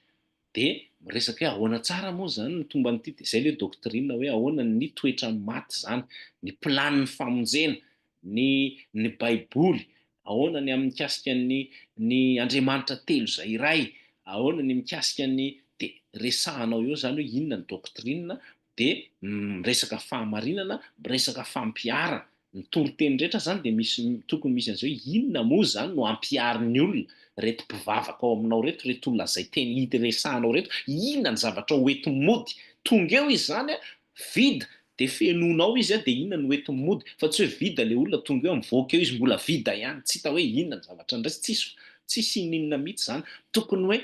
Dia miresaka hoe ahoana tsara moa izany ny tomban'ity, dia izay ilay doctrine hoe ahoana ny toetran'ny maty izany, ny planin'ny famonjena, ny ny baiboly, ahoana ny amin'ny mikasika ny ny Andriamanitra telo izay iray, ahoana ny mikasika ny, dia resahanao eo izany hoe inona ny doctrine, dia miresaka fahamarinana, miresaka fampiharana, Ny toriteny rehetra zany dia misy tokony misy an'izay hoe inona moa zany no ampiharin'ny olona, reto mpivavaka ao aminao reto, reto olona izay teny hiresahanao reto, inona ny zavatra ho entiny mody, tonga eo izy zany a, vide, dia fenoinao izy a, dia inona no hoentiny mody, fa tsy hoe vide le olona tonga eo, mivoaka eo izy mbola vide ihany, tsy hita hoe inona ny zavatra ndraisiny, tsisy tsisy ininona mihitsy zany, tokony hoe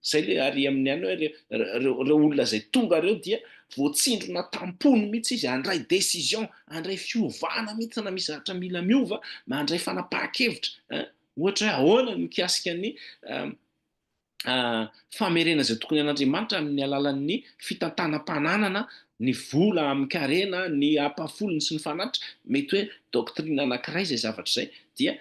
Zay le ary amin'ny any hoe reo reo olona zay tonga reo dia voatsindrona tampony mihitsy izy handray décision, handray fiovana mihitsy na misy zavatra mila miova, mandray fanapahan-kevitra hein, ohatra hoe ahoana ny mikasika ny famerena izay tokony an'Andriamanitra amin'ny alalan'ny fitantanam-pananana, ny vola amin-karena, ny ampahafolony sy ny fanatitra, mety hoe doctrine anankiray izay zavatra izay dia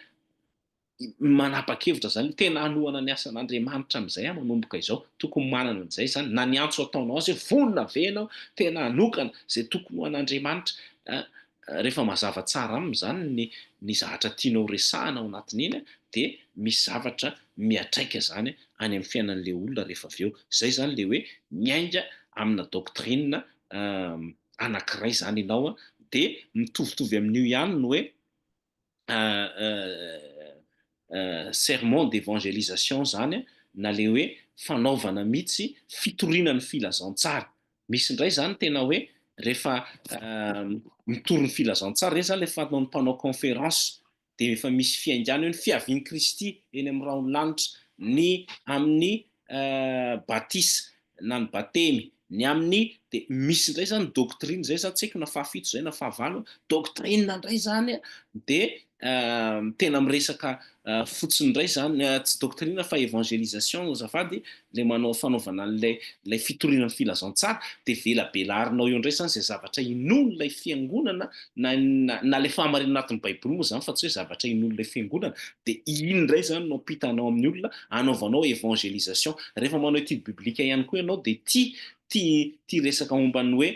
manapa-kevitra zany, tena hanohana ny asan'Andriamanitra amin'izay aho manomboka izao, tokony manana an'izay zany, na ny antso ataonao azy hoe vonona ve ianao tena hanokana izay tokony ho an'Andriamanitra, rehefa mazava tsara aminy zany ny ny zahatra tianao resahana ao anatin'iny dia misy zavatra miatraika zany any amin'ny fiainan'ilay olona rehefa avy eo, zay zany le hoe miainga amina doctrine anankiray zany ianao dia mitovitovy amin'io ihany ny hoe sermon d'evangelisation zany na le hoe fanaovana mihitsy fitoriana ny filazantsara. Misy indray zany tena hoe rehefa mitory ny filazantsara, reny zany le fanaon'ny mpanao conférence dia efa misy fiaingàna hoe ny fiavian'i Kristy eny amin'ny rahon'ny lanitra, ny amin'ny batisa na ny batemy, ny amin'ny dia misy indray zany doctrine zay zany tsy haiko na fahafito zay na fahavalo, doctrine indray zany dia tena miresaka fotsiny indray zany, tsy doctrine fa évangélisation azafady, le manao fanaovana an'ilay ilay fitoriana ny filazantsara dia velabelarinao eo indray zany izay zavatra inoan'ilay fiangonana na na ilay fahamarinana anatin'ny baiboly moa zany fa tsy hoe zavatra inoan'ilay fiangonana dia iny indray zany no ampitanao amin'ny olona anaovanao évangélisation. Rehefa manao étude biblique ihany koa ianao dia tia tia tia resaka momba ny hoe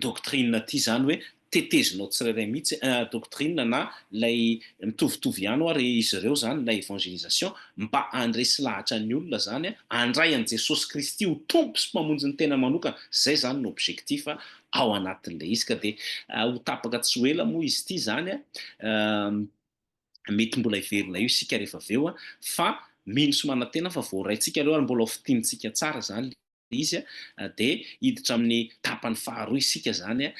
doctrine ity zany hoe tetezinao tsirairay mihitsy doctrine na ilay mitovitovy ihany hoa re izy ireo zany ilay évangélisation mba handresy lahatra ny olona zany handray an'i Jesosy Kristy ho Tompo sy Mpamonjy ny tena manokana, zay zany no objectif ao anatin'ilay izy ka dia ho tapaka tsy ho ela moa izy ity zany mety mbola hiverina io isika rehefa avy eo fa mino sy manantena fa voaraintsika aloha ary mbola ho fintinintsika tsara zany izy dia hiditra amin'ny tapany faharoa isika zany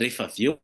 rehefa avy eo.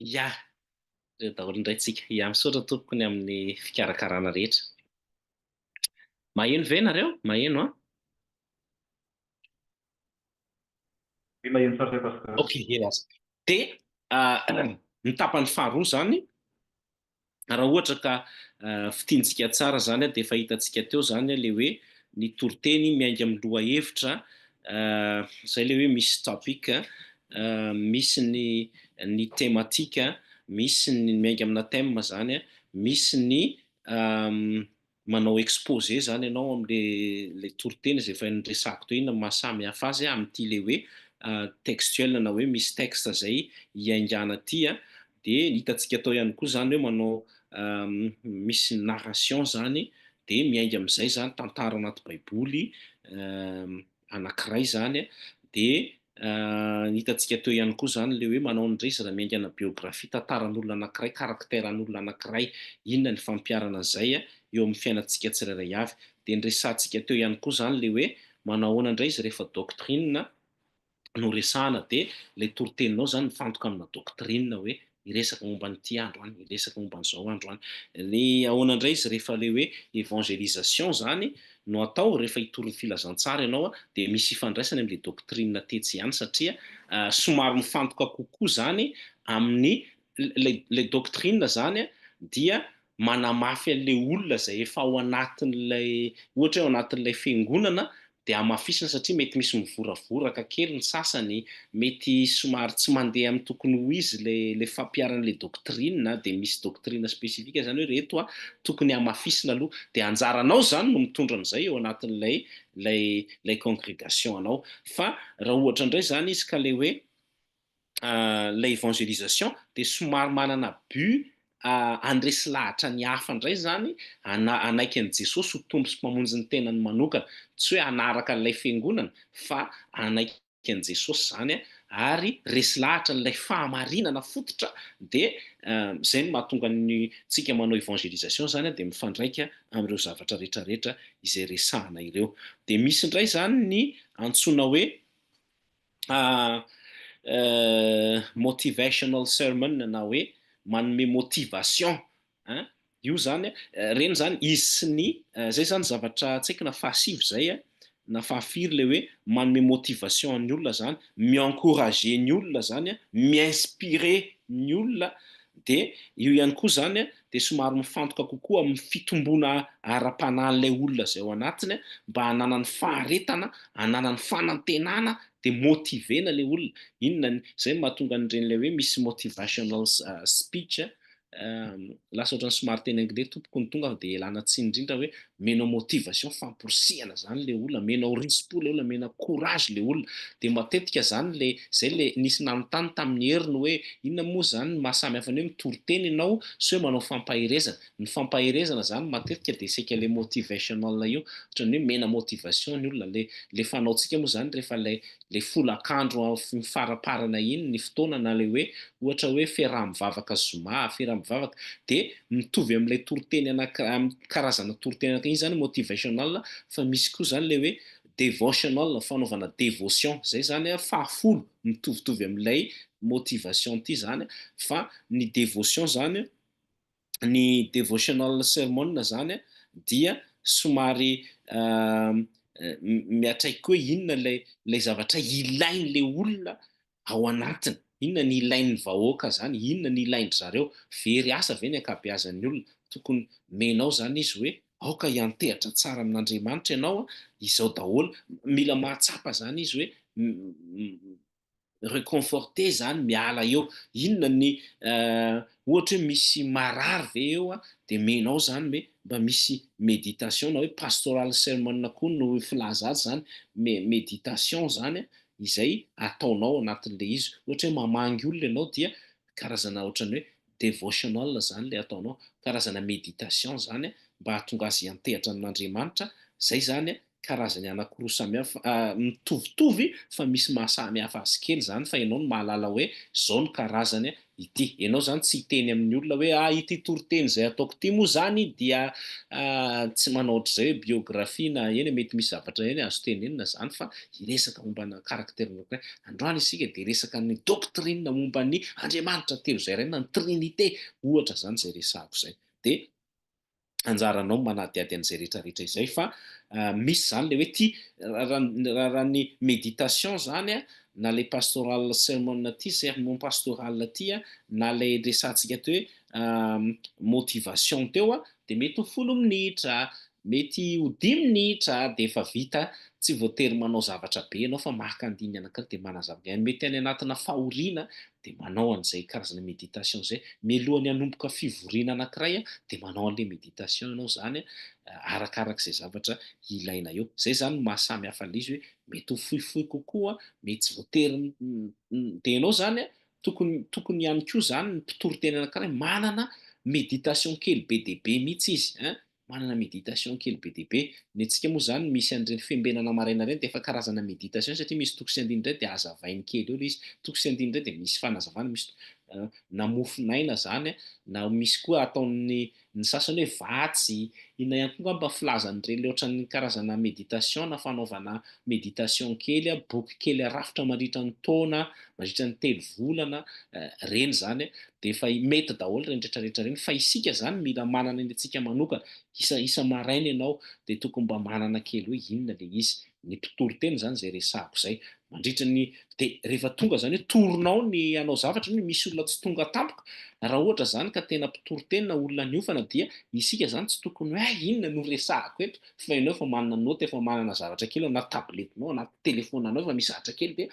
Ya, reo daholo indray tsika. Ya, misaotra tompoko ny amin'ny fikarakarana rehetra. Maheno ve nareo? Maheno an? Oui, maheno tsara zay pasteur. Ok, ela aza. Dia ny tapany faharoa izany, raha ohatra ka fintintsika tsara izany dia efa hitantsika teo izany ilay hoe ny toriteny miainga amin'ny lohahevitra, izay ilay hoe misy topic, misy ny ny thématique, misy ny miainga amina thème izany, misy ny manao exposé zany ianao amle le toriteny izay efa niresahako teo inona no maha samy hafa azy amin'ity le hoe textuel na hoe misy texte izay iaingàna aty a, de hitantsika tao ihany koa zany hoe manao misy narration zany de miainga amin'izay zany tantara anaty baiboly anankiray izany dia ny hitantsika teo ihany koa izany ilay hoe manao an'ireny izy raha miainga ana biographie, tantaran'olona anankiray, caractère an'olona anankiray, inona ny fampiharana an'izay eo amin'ny fiainantsika tsirairay avy. Dia niresahantsika teo ihany koa izany ilay hoe manao ahoana indray izy rehefa doctrine no resahana dia ilay toriteninao izany mifantoka amina doctrine hoe hiresaka momba an'ity andro any, hiresaka momba an'izao andro any. Ny ahoana indray izy rehefa ilay hoe évangélisation izany no atao, rehefa hitory ny filazantsara ianao dia misy ifandraisany amin'ilay doctrine tetsy ihany satria somary mifantoka kokoa izany amin'ny ilay ilay doctrine izany dia manamafy an'ilay olona izay efa ao anatin'ilay ohatra hoe ao anatin'ilay fiangonana dia hamafisina satria mety misy mivoravoraka kely ny sasany, mety somary tsy mandeha amin'ny tokony ho izy ilay ilay fampiharana ilay doctrine dia misy doctrine spécifique izany hoe ireto a tokony hamafisina aloha dia anjaranao izany no mitondra an'izay eo anatin'ilay ilay ilay congrégation anao fa raha ohatra indray izany izy ka ilay hoe ilay évangélisation dia somary manana but handresy lahatra ny hafa indray izany hanaiky an'i Jesosy ho Tompo sy Mpamonjy ny tenany manokana. Tsy hoe hanaraka an'ilay fiangonana fa hanaiky an'i Jesosy izany ary resy lahatra an'ilay fahamarinana fototra dia izay no mahatonga ny tsika manao évangélisation izany dia mifandraika amin'ireo zavatra rehetrarehetra izay resahana ireo. Dia misy indray izany ny antsoina hoe motivational sermon na hoe manome motivation an, io zany reny zany izy sy ny zay zany zavatra tsy haiko na fahasivy zay an na fahafiry le hoe manome motivation an'ny olona zany, mi-encourager ny olona zany an, mi-inspirer ny olona de io ihany koa zany an dia somary mifantoka kokoa amin'ny fitomboana ara-panahin'ilay olona izay ao anatiny mba hananany faharetana, hananany fanantenana dia motiver-na ilay olona. Inona ny, izay no mahatonga an'ireny ilay hoe misy motivational speech, lasa ohatran'ny somary teny anglais tompoko no tonga dia ialana tsiny indrindra hoe omenao motivation, famporisihana izany ilay olona, omenao risi-po ilay olona, omena courage ilay olona. Dia matetika izany ilay, izay ilay nisy nanontany tamin'i Hery ny hoe inona moa izany ny maha samy hafa ny hoe mitory teny ianao sy hoe manao fampaherezana. Ny fampaherezana izany matetika dia saika ilay motivational io, ohatran'ny hoe omena motivation ny olona, ilay ilay fanaontsika moa izany rehefa ilay ilay folakandro mifaraparana iny ny fotoana na ilay hoe ohatra hoe fiaraha-mivavaka zoma, fiaraha-mivavaka dia mitovy amin'ilay toriteny anankiray, amin'ny karazana toriteny anankiray, iny izany motivational fa misy koa izany ilay hoe devotional, fanaovana devotion, izay izany fahafolo mitovitovy amin'ilay motivation ity izany fa ny devotion izany, ny devotional sermon izany dia somary miatraiky koa hoe inona ilay ilay zavatra ilain'ilay olona ao anatiny, inona ny ilain'ny vahoaka izany, inona ny ilain-dry zareo, very asa ve ny ankabeazan'ny olona, tokony omenao izany izy hoe aoka hiantehatra tsara amin'Andriamanitra ianao, izao daholo, mila mahatsapa izany izy hoe reconforter zany miala eo, inona ny ohatra hoe misy marary ve eo a, de menao zany hoe mba misy méditation na hoe pastoral sermon koa no filaza azy zany, méditation zany izay ataonao anatin'le izy, ohatra hoe mamangy olona ianao dia karazana ohatran'ny hoe devotional zany le ataonao, karazana méditation zany mba hahatonga azy hiantehatra amin'Andriamanitra, zay zany. Karazany anankiroa samihafa, mitovitovy fa misy maha samy hafa azy kely izany fa ianao no mahalala hoe izao no karazany ity. Ianao izany tsy hiteny amin'ny olona hoe ah ity toriteny izay ataoko ity moa izany dia tsy manao ohatr'izay hoe biographie na eny mety misy zavatra eny azo tenenina izany fa hiresaka momba ny caractère anankiray. Androany isika dia hiresaka ny doctrine momba ny Andriamanitra telo izay iray na ny trinité ohatra izany izay resahako izay. Dia anjaranao ny manadihady an'izay rehetra rehetra izay fa misy izany ilay hoe ity raha ny méditation izany na ilay pastoral sermon ity, sermon pastoral ity na ilay resahantsika teo hoe motivation teo dia mety ho folo minitra, mety ho dimy minitra dia efa vita, tsy voatery manao zavatra be ianao fa maka andininy anankiray dia manazava, mety any anatina fahoriana dia manao an'izay karazana méditation izay, mialohan'ny hanomboka fivoriana anankiray dia manao an'ilay méditation ianao izany arakarak'izay zavatra ilaina eo. Izay izany no maha samy hafa an'ilay izy hoe mety ho fohifohy kokoa, mety tsy voatery dia ianao izany tokony tokony ihany koa izany ny mpitory teny anankiray manana méditation kely be dia be mihitsy izy ein, manana méditation kely be dia be. Ny antsika moa izany misy an'ireny fiambenana maraina ireny dia efa karazana méditation satria misy toko sy andininy indray dia hazavainy kely eo ilay izy. Toko sy andininy indray dia misy fanazavana, misy na mofon'aina izany na misy koa ataon'ny ny sasany hoe vatsy, inona ihany koa angamba filazan'ireny ilay ohatran'ny karazana méditation na fanaovana méditation kely, boky kely arafitra mandritra ny taona, mandritra ny telo volana, ireny izany dia efa mety daholo ireny rehetra rehetra ireny fa isika izany mila manana ny antsika manokana, isa isa maraina ianao dia tokony mba manana kely hoe inona ilay izy, ny mpitory teny izany izay resahako izay, mandritra ny dia rehefa tonga izany hoe torinao ny hanao zavatra ny misy olona tsy tonga tampoka, raha ohatra izany ka tena mpitory teny na olona niofana dia isika izany tsy tokony hoe hay inona no resahako eto fa ianao efa manana note efa manana zavatra kely ao anaty tabletinao anaty telefonanao efa misy zavatra kely dia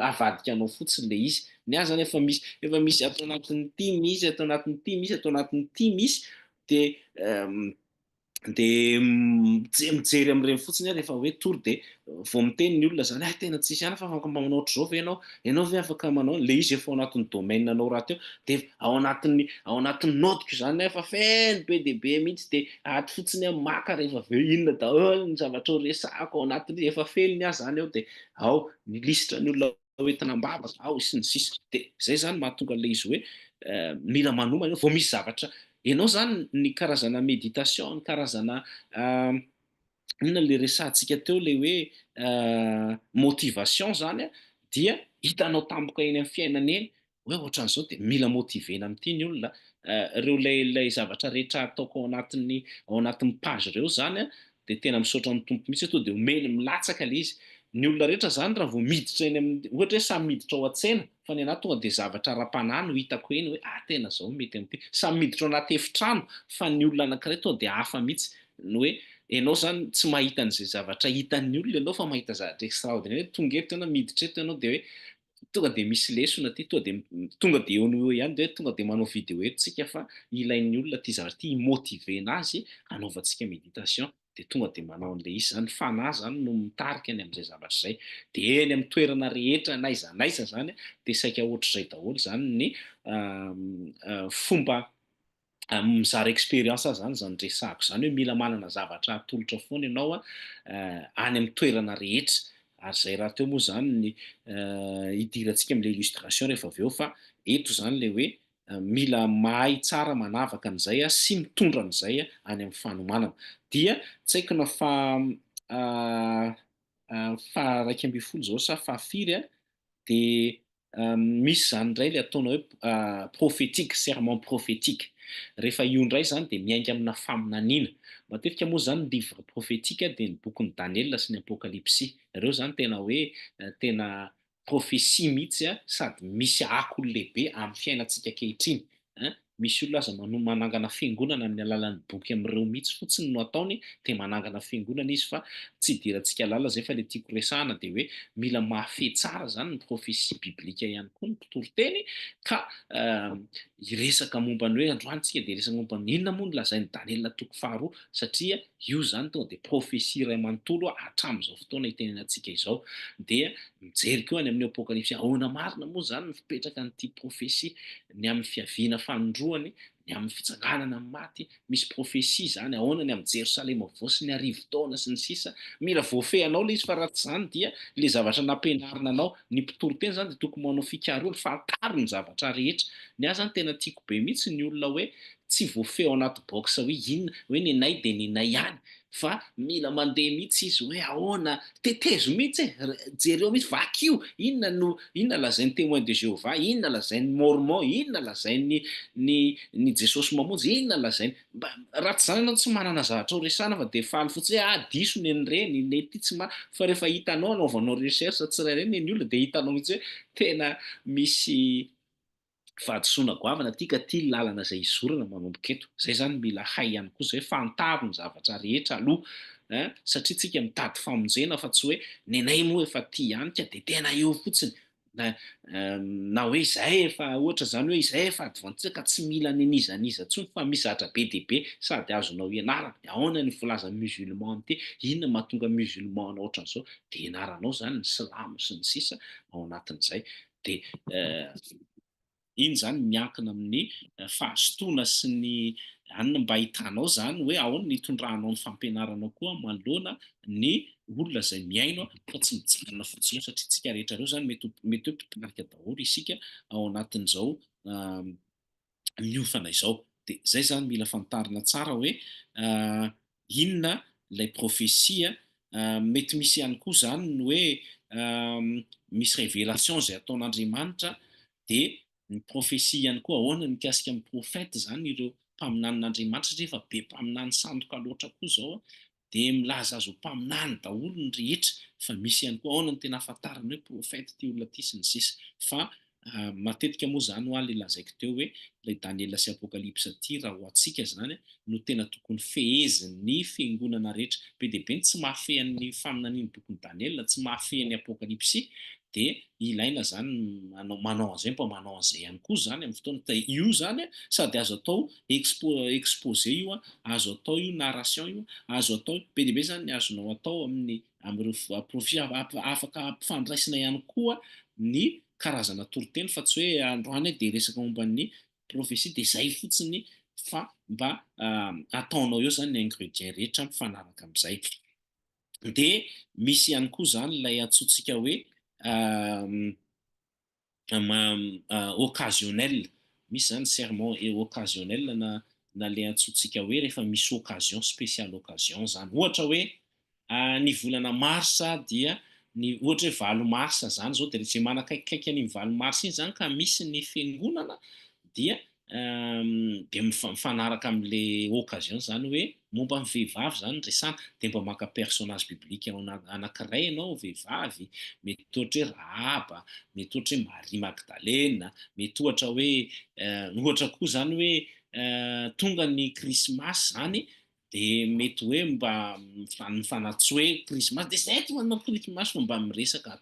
avadika anao fotsiny le izy. Ny ahy zany efa misy efa misy ato anatin'ity misy ato anatin'ity misy ato anatin'ity misy de de mijery amin'ireny fotsiny aho rehefa hoe tour de vao miteny ny olona zany ah tena tsisy ihany fa afaka mba manao ohatr'izao ve ianao? Ianao ve afaka manao? Le izy efa ao anatin'ny domaine anao rahateo de ao anatin'ny ao anatin'ny note-ko zany aho efa feno be dia be mihitsy de ato fotsiny aho maka rehefa avy eo inona daholo ny zavatra ho resahako ao anatin'io efa feno ny ahy zany ao de ao ny lisitra ny olona hoentina am-bavaka ao sy ny sisa dia izay izany mahatonga an'ilay izy hoe mila manomana ianao vao misy zavatra ianao izany ny karazana méditation ny karazana inona ilay resahantsika teo ilay hoe motivation izany dia hitanao tampoka eny amin'ny fiainana eny hoe ohatran'izao dia mila motiver-na amin'ity ny olona, ireo ilay ilay zavatra rehetra ataoko ao anatin'ny ao anatin'ny page ireo izany an, dia tena misaotra ny Tompo mihitsy aho tonga dia omeny milatsaka ilay izy. Ny olona rehetra izany raha vao miditra eny amin'ny ohatra hoe samy miditra ao an-tsena fa ny anah tonga dia zavatra ara-panahy no hitako eny hoe ah tena izao no mety amin'ity. Samy miditra ao anaty efitrano fa ny olona anankiray tonga dia hafa mihitsy ny hoe ianao izany tsy mahita an'izay zavatra hitan'ny olona ianao fa mahita zavatra extraordinaire hoe tonga eto ianao miditra eto ianao dia hoe tonga dia misy lesona aty, tonga dia tonga dia eo no eo ihany dia hoe tonga dia manao vidéo eto tsika fa ilain'ny olona ity zavatra ity hi-motiver-na azy hanaovantsika méditation dia tonga dia manao an'ilay izy zany, fanahy zany no mitarika ny amin'izay zavatra izay, dia eny amin'ny toerana rehetra n'aiza n'aiza zany dia saika ohatr'izay daholo zany ny fomba mizara expérience aho zany zany resahako zany hoe mila manana zavatra atolotra foana ianao any amin'ny toerana rehetra ary zay rahateo moa zany ny hidirantsika amin'ilay illustration rehefa avy eo fa eto zany le hoe mila mahay tsara manavaka an'izay sy mitondra an'izay any amin'ny fanomanana dia tsy haiko na fa faha 11 zao sa faha firy dia Misy izany indray ilay ataonao hoe prophétique, sermon prophétique. Rehefa io indray izany dia miainga amina faminaniana. Matetika moa izany ny livre prophétique dia ny bokin'i Daniela sy ny Apokalypsy. Ireo izany tena hoe tena prophétie mihitsy sady misy akony lehibe amin'ny fiainantsika ankehitriny. Misy olona aza manohy manangana fiangonana amin'ny alalan'ny boky amin'ireo mihitsy fotsiny no ataony dia manangana fiangonana izy fa tsy idirantsika lalina izay fa ilay tiako resahana dia hoe mila mahafehy tsara izany ny prophetie biblique ihany koa ny mpitory teny ka hiresaka momba ny hoe androany tsika dia hiresaka momba ny inona moa no lazain'i Daniela toko faharoa satria Io izany tonga dia prophétie iray manontolo hatramin'izao fotoana itenenantsika izao. Dia mijery koa any amin'ny Apokalypsy, ahoana marina moa izany ny fipetraka an'ity prophétie ny amin'ny fiaviana fanindroany, ny amin'ny fitsanganana amin'ny maty, misy prophétie izany, ahoana ny amin'i Jerosalema vaovao sy ny arivotaona sy ny sisa. Mila voafehinao ilay izy fa raha tsy izany dia ilay zavatra nampianarina anao, ny mpitory teny izany dia tokony manao fikarohana, fantaro ny zavatra rehetra. Ny ahy izany tena tiako be mihitsy ny olona hoe tsy voafehy ao anaty box hoe inona, hoe nenay dia nenay ihany fa mila mandeha mihitsy izy hoe ahoana, tetezo mihitsy e, jereo mihitsy, vakio, inona no, inona lazain'ny Témoin de Jéhovah, inona lazain'ny Mormon, inona lazain'ny ny ny Jesosy Mamonjy, inona lazainy, mba, raha tsy izany ianao tsy manana zavatra ho resahana fa dia faly fotsiny hoe ah diso nen'ireny, nety tsy marina, fa rehefa hitanao anaovanao recherche tsirairay ny olona dia hitanao mihitsy hoe tena misy fahadisoana goavana ty ka ty lalana izay hizorana manomboka eto. Zay zany mila hay ihany koa zay, fantaro ny zavatra rehetra aloha eh, satria tsika mitady famonjena fa tsy hoe nenay moa efa ty ihany ka de tena eo fotsiny na na hoe izay efa ohatra zany hoe izay efa adventiste ka tsy mila neniza niza tsony fa misy zavatra be dia be sady azonao ianarana, de ahoana ny filazan'ny musulman an'ity, inona mahatonga musulman anao ohatran'izao, de ianaranao zany ny silamo sy ny sisa ao anatin'izay. Dia iny izany miankina amin'ny fahazotoana sy ny anona mba hitanao izany hoe ahoana ny hitondranao ny fampianaranao koa manoloana ny olona izay mihaino fa tsy mijanona fotsiny eo satria tsika rehetra ireo izany mety mety hoe mpitarika daholo isika ao anatin'izao miofana izao. Dia izay izany mila fantarina tsara hoe inona ilay profesia, mety misy ihany koa izany ny hoe misy révélation izay ataon'Andriamanitra dia ny profesia ihany koa ahoana ny mikasika ny prophète izany ireo mpaminanin'Andriamanitra satria efa be mpaminany sandoka loatra koa izao dia milaza azy ho mpaminany daholo ny rehetra fa misy ihany koa ahoana no tena ahafantarana hoe prophète ity olona ity sy ny sisa fa matetika moa izany hoa ilay lazaiko teo hoe ilay Daniela sy Apokalypsa ity raha ho antsika izany no tena tokony fehezin'ny fiangonana rehetra. Be dia be ny tsy mahafehy ny faminanian'ny bokin'i Daniela, tsy mahafehy ny Apokalypsy dia ilaina izany manao manao an'izay mba manao an'izay ihany koa izany amin'ny fotoana ta io izany sady azo atao expo exposé io azo atao io narration io azo atao be dia be izany ny azonao atao amin'ny amin'ireo profit afaka ampifandraisina ihany koa ny karazana toriteny fa tsy hoe androany dia resaka momba ny prophétie dia izay fotsiny fa mba ataonao eo izany ny ingrédient rehetra mifanaraka amin'izay. Dia misy ihany koa izany ilay antsointsika hoe occasionnel, misy izany sermon occasionnel na na ilay antsointsika hoe rehefa misy occasion, spécial occasion izany. Ohatra hoe ny volana marsa dia ny ohatra hoe 8 marsa izany izao dia izay manakaikikaiky an'iny 8 marsa iny izany ka misy ny fiangonana dia dia mifanaraka amin'ilay occasion izany hoe momba ny vehivavy izany ny resahana, dia mba maka personnage biblique anankiray ianao, vehivavy, mety ohatra hoe Rahaba, mety ohatra hoe Maria Magdalena, mety ohatra hoe ohatra koa izany hoe tonga ny krismasy izany dia mety hoe mba mifana tsy hoe krismasy dia izay tonga manao krismasy fa mba miresaka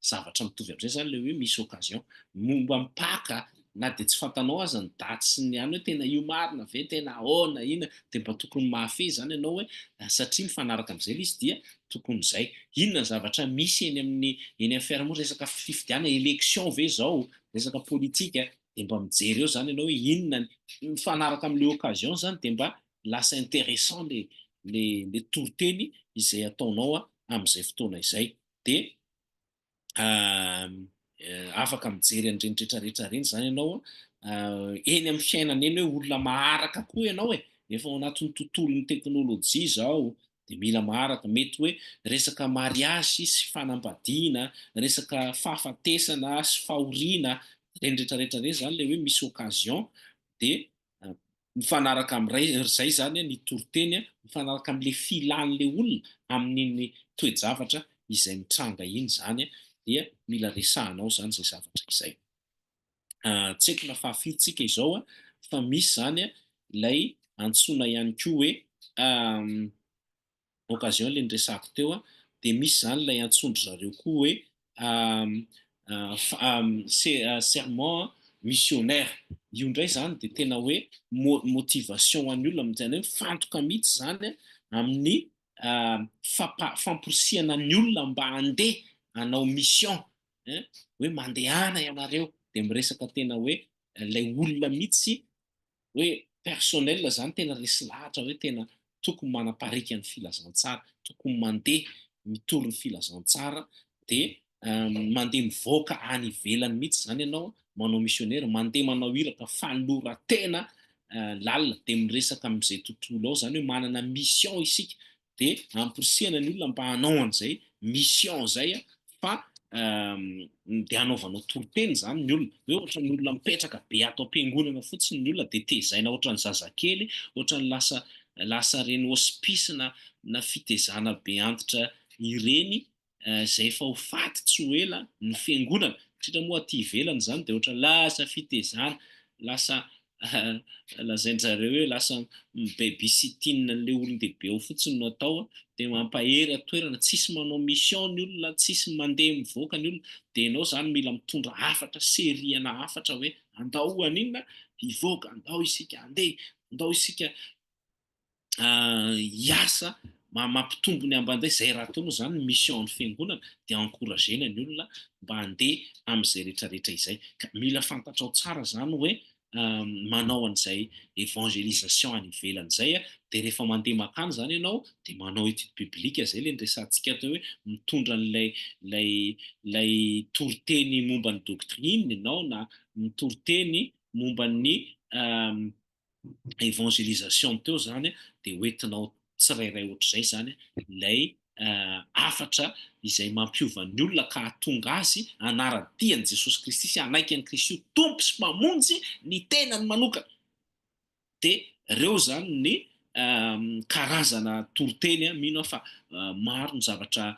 zavatra mitovy amin'izay izany ilay hoe misy occasion momba ny Paka na dia tsy fantanao aza ny daty sy ny any hoe tena io marina ve tena ahoana inona dia mba tokony mahafehy izany ianao hoe satria mifanaraka amin'izay ilay izy dia tokony izay. Inona ny zavatra misy eny amin'ny eny amin'ny fiarahamonina resaka fifidianana élection ve izao resaka politika dia mba mijery eo izany ianao hoe inona ny mifanaraka amin'ilay occasion izany dia mba lasa intéressant le le le toriteny izay ataonao amin'izay fotoana izay dia afaka mijery an'ireny rehetrarehetra ireny izany ianao eny amin'ny fiainana eny hoe olona maharaka koa ianao e, efa ao anatin'ny tontolon'ny teknolojia izao dia mila maharaka, mety hoe resaka mariazy sy fanambadiana, resaka fahafatesana sy fahoriana, ireny rehetrarehetra ireny izany ilay hoe misy occasion dia mifanaraka amin'izay izany ny toriteny, mifanaraka amin'ilay filan'ilay olona amin'iny toe-javatra izay mitranga iny izany dia mila resahanao izany izay zavatra izay. Tsy haiko na fahafiry tsika izao fa misy izany ilay antsoina ihany koa hoe occasion ilay niresahako teo dia misy izany ilay antsoin-dry zareo koa hoe sermon missionnaire. Io indray izany dia tena hoe motivation ho an'ny olona, izany hoe mifantoka mihitsy izany amin'ny famporisihana ny olona mba handeha hanao mission, hein, hoe mandehana ianareo, dia miresaka tena hoe ilay olona mihitsy hoe personnel zany tena resy lahatra hoe tena tokony manapariaka ny filazantsara, tokony mandeha mitory ny filazantsara, dia mandeha mivoaka any ivelany mihitsy zany ianao manao missionnaire, mandeha manao iraka fanoloran-tena lalina, dia miresaka amin'izay tontolo ao zany hoe manana mission isika, dia amporisihana ny olona mba hanao an'izay mission izay, fa dia hanaovanao toriteny izany ny olona, hoe ohatran'ny olona mipetraka be ato am-piangonana fotsiny ny olona dia tezaina ohatran'ny zazakely, ohatran'ny lasa lasa ireny hospice na na fitezana be antitra ireny izay efa ho faty tsy ho ela ny fiangonana, satria moa aty ivelany izany dia ohatran'ny lasa fitezana, lasa lazain-dry zareo hoe lasa mi-babysitting an'ilay olon-dehibe ao fotsiny no atao, dia mampahery an-toerana, tsisy manao mission ny olona, tsisy mandeha mivoaka ny olona, dia ianao izany mila mitondra hafatra, serie-na hafatra hoe andao haninona? Hivoaka, andao isika handeha, andao isika hiasa mampitombo ny ambanday, izay rahateo moa izany ny mission ny fiangonana dia encourager-na ny olona mba handeha amin'izay rehetrarehetra izay. Ka mila fantatrao tsara izany hoe manao an'izay évangélisation any ivelany izay, dia rehefa mandeha makany izany ianao dia manao étude biblique, izay ilay niresahantsika teo hoe mitondra an'ilay ilay ilay toriteny momba ny doctrine ianao na mitoriteny momba ny évangélisation teo zany, dia hoentinao tsirairay ohatr'izay zany ilay hafatra izay mampiova ny olona ka hahatonga azy hanara-dia an'i Jesosy Kristy sy hanaiky an'i Kristy ho Tompo sy Mpamonjy ny tenany manokana. Dia ireo zany ny karazana toriteny, mino aho fa maro ny zavatra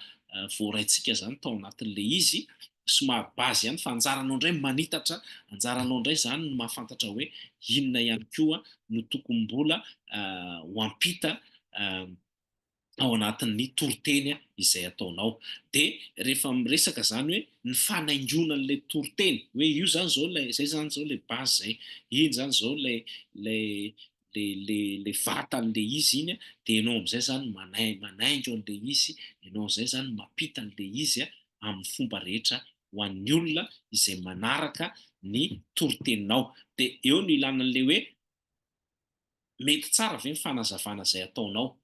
voaraintsika zany tao anatin'ilay izy, somary base ihany fa anjaranao indray manitatra, anjaranao indray izany no mahafantatra hoe inona ihany koa no tokony mbola ho ampita ao anatin'ny toriteny izay ataonao. Dia rehefa miresaka izany hoe ny fanaingoana an'ilay toriteny, hoe io izany izao ilay, izay izany izao ilay base izay, iny izany izao ilay ilay le le le vatan'le izy iny, dia ianao amin'izay izany manaingo an'le izy, ianao amin'izay izany mampita an'le izy amin'ny fomba rehetra ho an'ny olona izay manaraka ny toriteninao. Dia eo no ilana an'le hoe mety tsara ve ny fanazavana izay ataonao?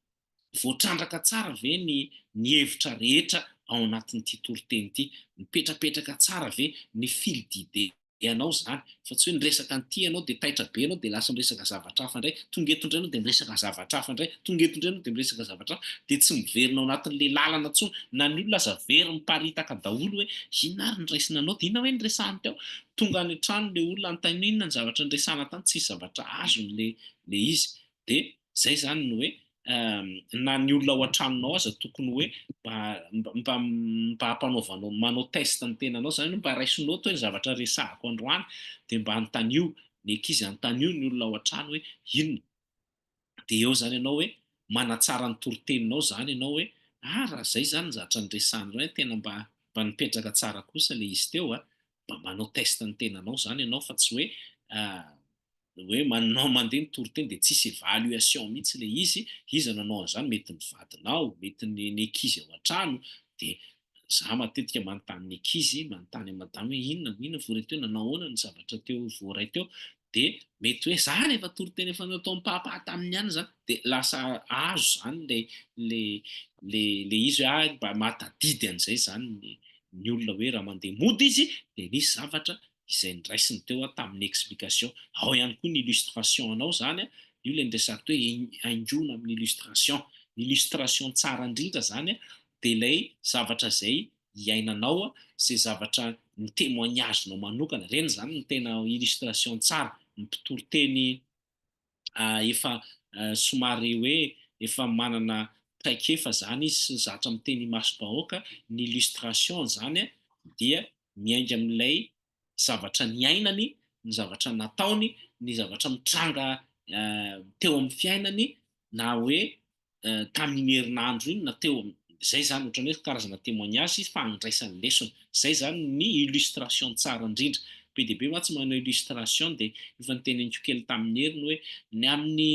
Voatrandraka tsara ve ny ny hevitra rehetra ao anatin'ity toriteny ity? Mipetrapetraka tsara ve ny fil d'idée ianao izany, fa tsy hoe niresaka an'ity ianao dia taitra be ianao dia lasa miresaka zavatra hafa indray, tonga eto indray ianao dia miresaka zavatra hafa indray, tonga eto indray ianao dia miresaka zavatra hafa, dia tsy miverina ao anatin'ilay lalana intsony, na ny olona aza very miparitaka daholo hoe inona ary no raisina anao, dia inona hoe niresahany teo, tonga any an-trano ilay olona anontaniana inona ny zavatra niresahana tany, tsisy zavatra azony ilay ilay izy, dia zay zany ny hoe na ny olona ao an-tranonao aza tokony hoe mba mba mba ampanaovanao manao test ny tenanao zany hoe mba raiso note hoe ny zavatra resahako androany dia mba anontanio ny ankizy, anontanio ny olona ao an-trano hoe inona, dia eo zany ianao hoe manatsara ny toriteninao zany ianao hoe ah raha zay zany ny zavatra niresahana androany tena mba mba nipetraka tsara kosa le izy teo a, mba manao test ny tenanao zany ianao fa tsy hoe hoe manao mandeha ny toriteny dia tsisy évaluation mihitsy ilay izy, iza nanao an'izany, mety ny vadinao, mety ny ny ankizy ao an-trano, dia za matetika manontany ny ankizy, manontany an'i madama hoe inona inona voaray teo, nanao ahoana ny zavatra teo voaray teo, dia mety hoe za rehefa toriteny efa nataon'i papa tamin'ny anona zany, dia lasa azo zany ilay ilay ilay ilay izy hoe ah mba mahatadidy an'izay zany ny ny olona hoe raha mandeha mody izy dia nisy zavatra izay noraisiny teo tamin'ny explication. Ao ihany koa ny illustration anao izany, io ilay niresahako teo hoe haingoana amin'ny illustration. Ny illustration tsara indrindra izany dia ilay zavatra izay iainanao, izay zavatra ny témoignage-nao manokana, ireny izany no tena illustration tsara. Ny mpitory teny efa somary hoe efa manana traikefa izany izy sy zatra miteny imasom-bahoaka, ny illustration izany dia miainga amin'ilay zavatra niainany, ny zavatra nataony, ny zavatra mitranga teo amin'ny fiainany na hoe tamin'iny herinandro iny na teo izay izany ohatran'ny hoe karazana témoignage izy fa andraisany lesona. Izay izany ny illustration tsara indrindra. Be dia be mantsy manao illustration dia efa noteneniko kely tamin'ny heriny hoe ny amin'ny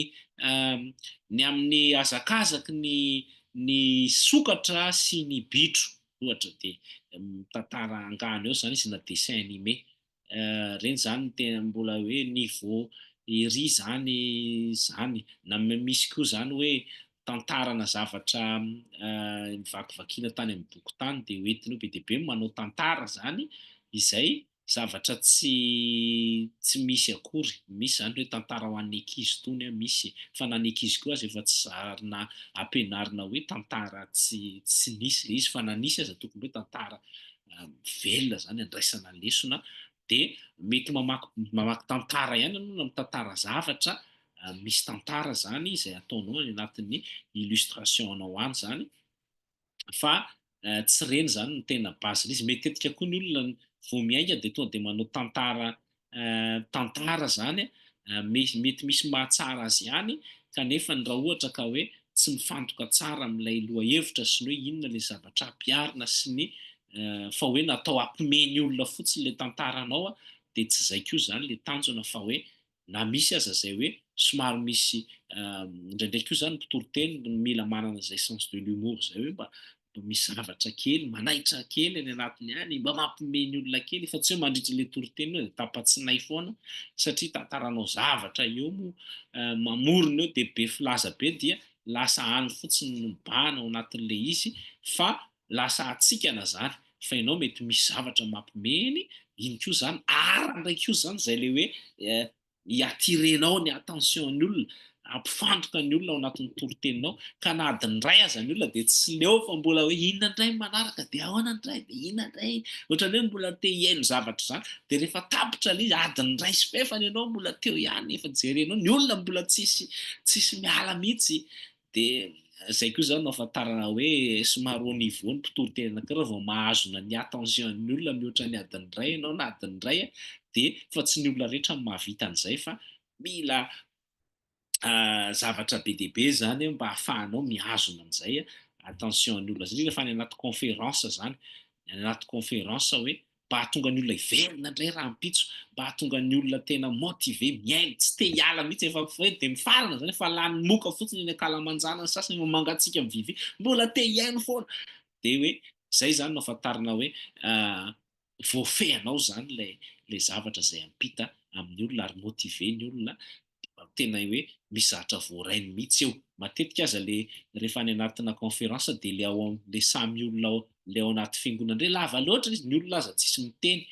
ny amin'ny hazakazaky ny ny sokatra sy ny bitro ohatra dia mitantara angano eo izany izy na dessin animé. Ireny izany no tena mbola hoe niveau ery izany izany. Na misy koa izany hoe tantarana zavatra novakivakiana tany amin'ny boky tany dia hoentina eo. Be dia be ny manao tantara izany izay zavatra tsy tsy misy akory. Misy izany hoe tantara ho an'ny ankizy itony misy, fa na ny ankizy koa aza efa tsy zarina ampianarina hoe tantara tsy tsy nisy ilay izy fa na nisy aza tokony hoe tantara velona izany andraisana lesona dia mety mamaky mamaky tantara ihany ianao na mitantara zavatra misy tantara izany izay ataonao any anatin'ny illustration anao any izany fa tsy ireny izany no tena base izy. Matetika koa ny olona vao miainga dia tonga dia manao tantara tantara izany, mety misy mahatsara azy ihany kanefa ny raha ohatra ka hoe tsy mifantoka tsara amin'ilay lohahevitra sy ny hoe inona ilay zavatra ampiharina sy ny fa hoe natao hampime ny olona fotsiny ilay tantaranao dia tsy izay koa izany ilay tanjona fa hoe na misy aza izay hoe somary misy indraindray koa izany mpitory teny mila manana izay sens de l'humour izay hoe mba misy zavatra kely manaitra kely any anatiny any mba mampime ny olona kely fa tsy hoe mandritra ilay toriteny eo dia tapa-tsinay foana satria tantaranao zavatra eo moa mamorona eo dia be filaza be dia lasa any fotsiny no mibahana ao anatin'ilay izy fa lasa hatsikana zany fa ianao mety misy zavatra mampimeny iny koa zany art ndray koa zany zay le hoe hi-attirer-nao ny attention ny olona, hampifantoka ny olona ao anatin'ny toriteninao, ka na adiny iray aza ny olona dia tsy leo fa mbola hoe inona indray ny manaraka, dia ahoana indray, dia inona indray, ohatran'ny hoe mbola te hihaino zavatra izany, dia rehefa tapitra ilay izy, adiny iray sy fahefany ianao mbola teo ihany, efa jerenao, ny olona mbola tsisy tsisy miala mihitsy, Dia izay koa izany no ahafantarana hoe somary haut niveau ny mpitory teny anankiray raha vao mahazona ny attention-n'ny olona mihoatra ny adiny iray ianao na adiny iray dia fa tsy ny olona rehetra no mahavita an'izay fa mila zavatra be dia be izany mba hahafahanao mihazona an'izay attention-n'ny olona, indrindra fa any anaty conférence izany, any anaty conférence hoe mba hahatonga ny olona hiverina indray rahampitso, mba hahatonga ny olona tena motivé mihaino, tsy te hiala mihitsy, efa hoe dia mifarana zany, efa lany moka fotsiny eny ankalamanjana ny sasany, efa mangatsiaka mivivy, mbola te hihaino foana. Dia hoe zay zany no ahafantarana hoe voafehinao zany ilay ilay zavatra izay ampita amin'ny olona ary motivé ny olona tena hoe misy zavatra voarainy mihitsy eo. Matetika aza le rehefa any anatina conférence dia le ao le samy olona ao le ao anaty fiangonana indray lava loatra izy, ny olona aza tsisy miteny,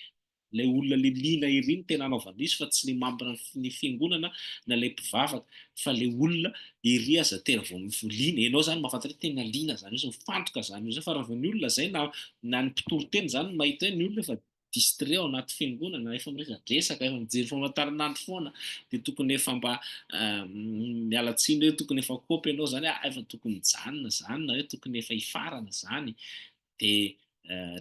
ilay olona le liana ery no tena anaovana izy fa tsy le membre ny fiangonana na ilay mpivavaka fa le olona ery aza tena vao liana, ianao zany mahafantatra hoe tena liana zany izy, mifantoka zany izy fa raha vao ny olona zay na na ny mpitory teny zany mahita hoe ny olona efa distrait ao anaty fiangonana, efa miresadresaka, efa mijery famantaranandro foana, dia tokony efa mba miala tsiny hoe tokony efa kopy ianao zany, ah efa tokony hijanona zany na hoe tokony efa hifarana zany, dia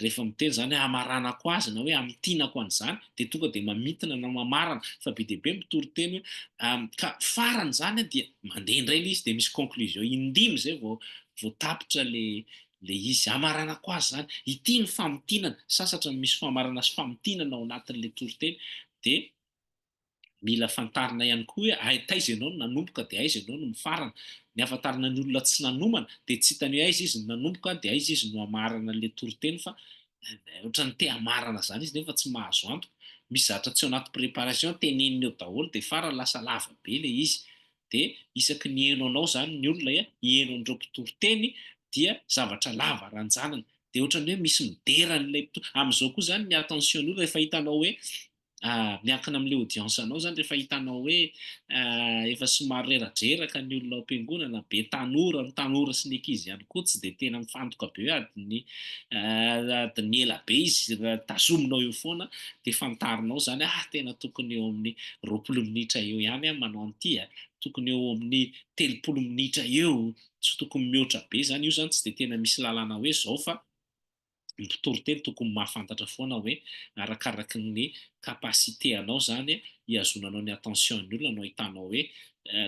rehefa miteny zany hoe hamaranako azy na hoe hamintinako an'izany dia tonga dia mamintina na mamarana, fa be dia be mitory teny hoe ka farany zany dia mandeha indray ilay izy dia misy conclusion indimy izay vao vao tapitra le le izy hamaranako azy zany, ity ny famintinana, sasatra ny misy famarana sy famintinana ao anatin'le toriteny dia mila fantarina ihany koa hoe ay taiza ianao no nanomboka dia aiza ianao no mifarana, ny ahafantarana ny olona tsy nanomana dia tsy hitany hoe aiza izy no nanomboka dia aiza izy no hamarana le toriteny fa ohatran'ny te hamarana zany izy nefa tsy mahazo antoka, misy zavatra tsy ao anaty préparation teneniny eo daholo dia farany lasa lava be le izy dia isaky ny heno anao zany ny olona ya, hiheno an'ireo mpitory teny dia zavatra lava ranjanana, dia ohatran'ny hoe misy midera an'ilay mpitory, amin'izao koa zany ny attention ny olona rehefa hitanao hoe miankina amin'ilay audience anao zany, rehefa hitanao hoe efa somary reradreraka ny olona ao am-piangonana, be tanora, ny tanora sy ny ankizy ihany koa tsy dia tena mifantoka be hoe adiny adiny ela be izy raha tazominao eo foana dia fantarinao zany ah tena tokony eo amin'ny 20 minitra eo ihany aho manao an'ity a, tokony eo amin'ny 30 minitra eo, tsy tokony mihoatra be zany, io zany tsy dia tena misy lalàna hoe zao fa ny mpitory teny tokony mahafantatra foana hoe arakaraky ny capacité anao zany hihazonanao ny attention ny olona no ahitanao hoe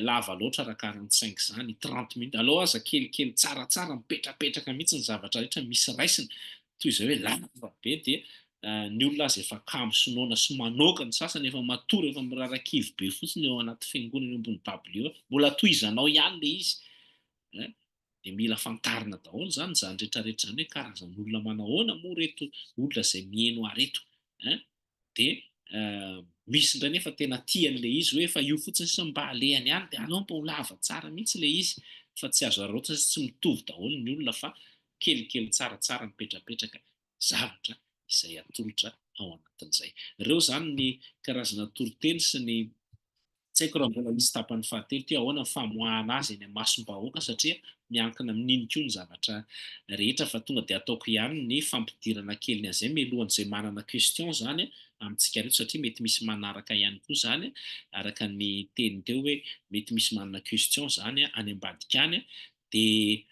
lava loatra raha 45 zany, 30 minutes, aleo aza kelikely tsaratsara mipetrapetraka mihitsy ny zavatra rehetra misy raisina toy izay hoe lava be dia. Ny olona aza efa kamo sy noana sy manoaka, ny sasany efa matory, efa mirarakivy be fotsiny eo anaty fiangonana eo ambony dabilio eo, mbola tohizanao ihany ilay izy. Dia mila fantarina daholo izany izany rehetra rehetra izany hoe karazan'olona manahoana moa ireto olona izay miheno ahy ireto. Dia misy indray nefa tena tia an'ilay izy hoe efa io fotsiny sisa mba alehany ihany dia aleo mba ho lava tsara mihitsy ilay izy fa tsy azo araraotina satria tsy mitovy daholo ny olona fa kelikely tsaratsara mipetrapetraka zavatra izay atolotra ao anatin'izay. Ireo izany ny karazana toriteny sy ny tsy haiko raha mbola misy tapany fahatelo ity, ahoana ny famoahana azy eny amasom-bahoaka satria miankina amin'iny koa ny zavatra rehetra fa tonga dia ataoko ihany ny fampidirana kely ny an'izay mialohan'izay manana question izany amintsika rehetra satria mety misy manaraka ihany koa izany araka ny teny teo hoe mety misy manana question izany any ambadika any dia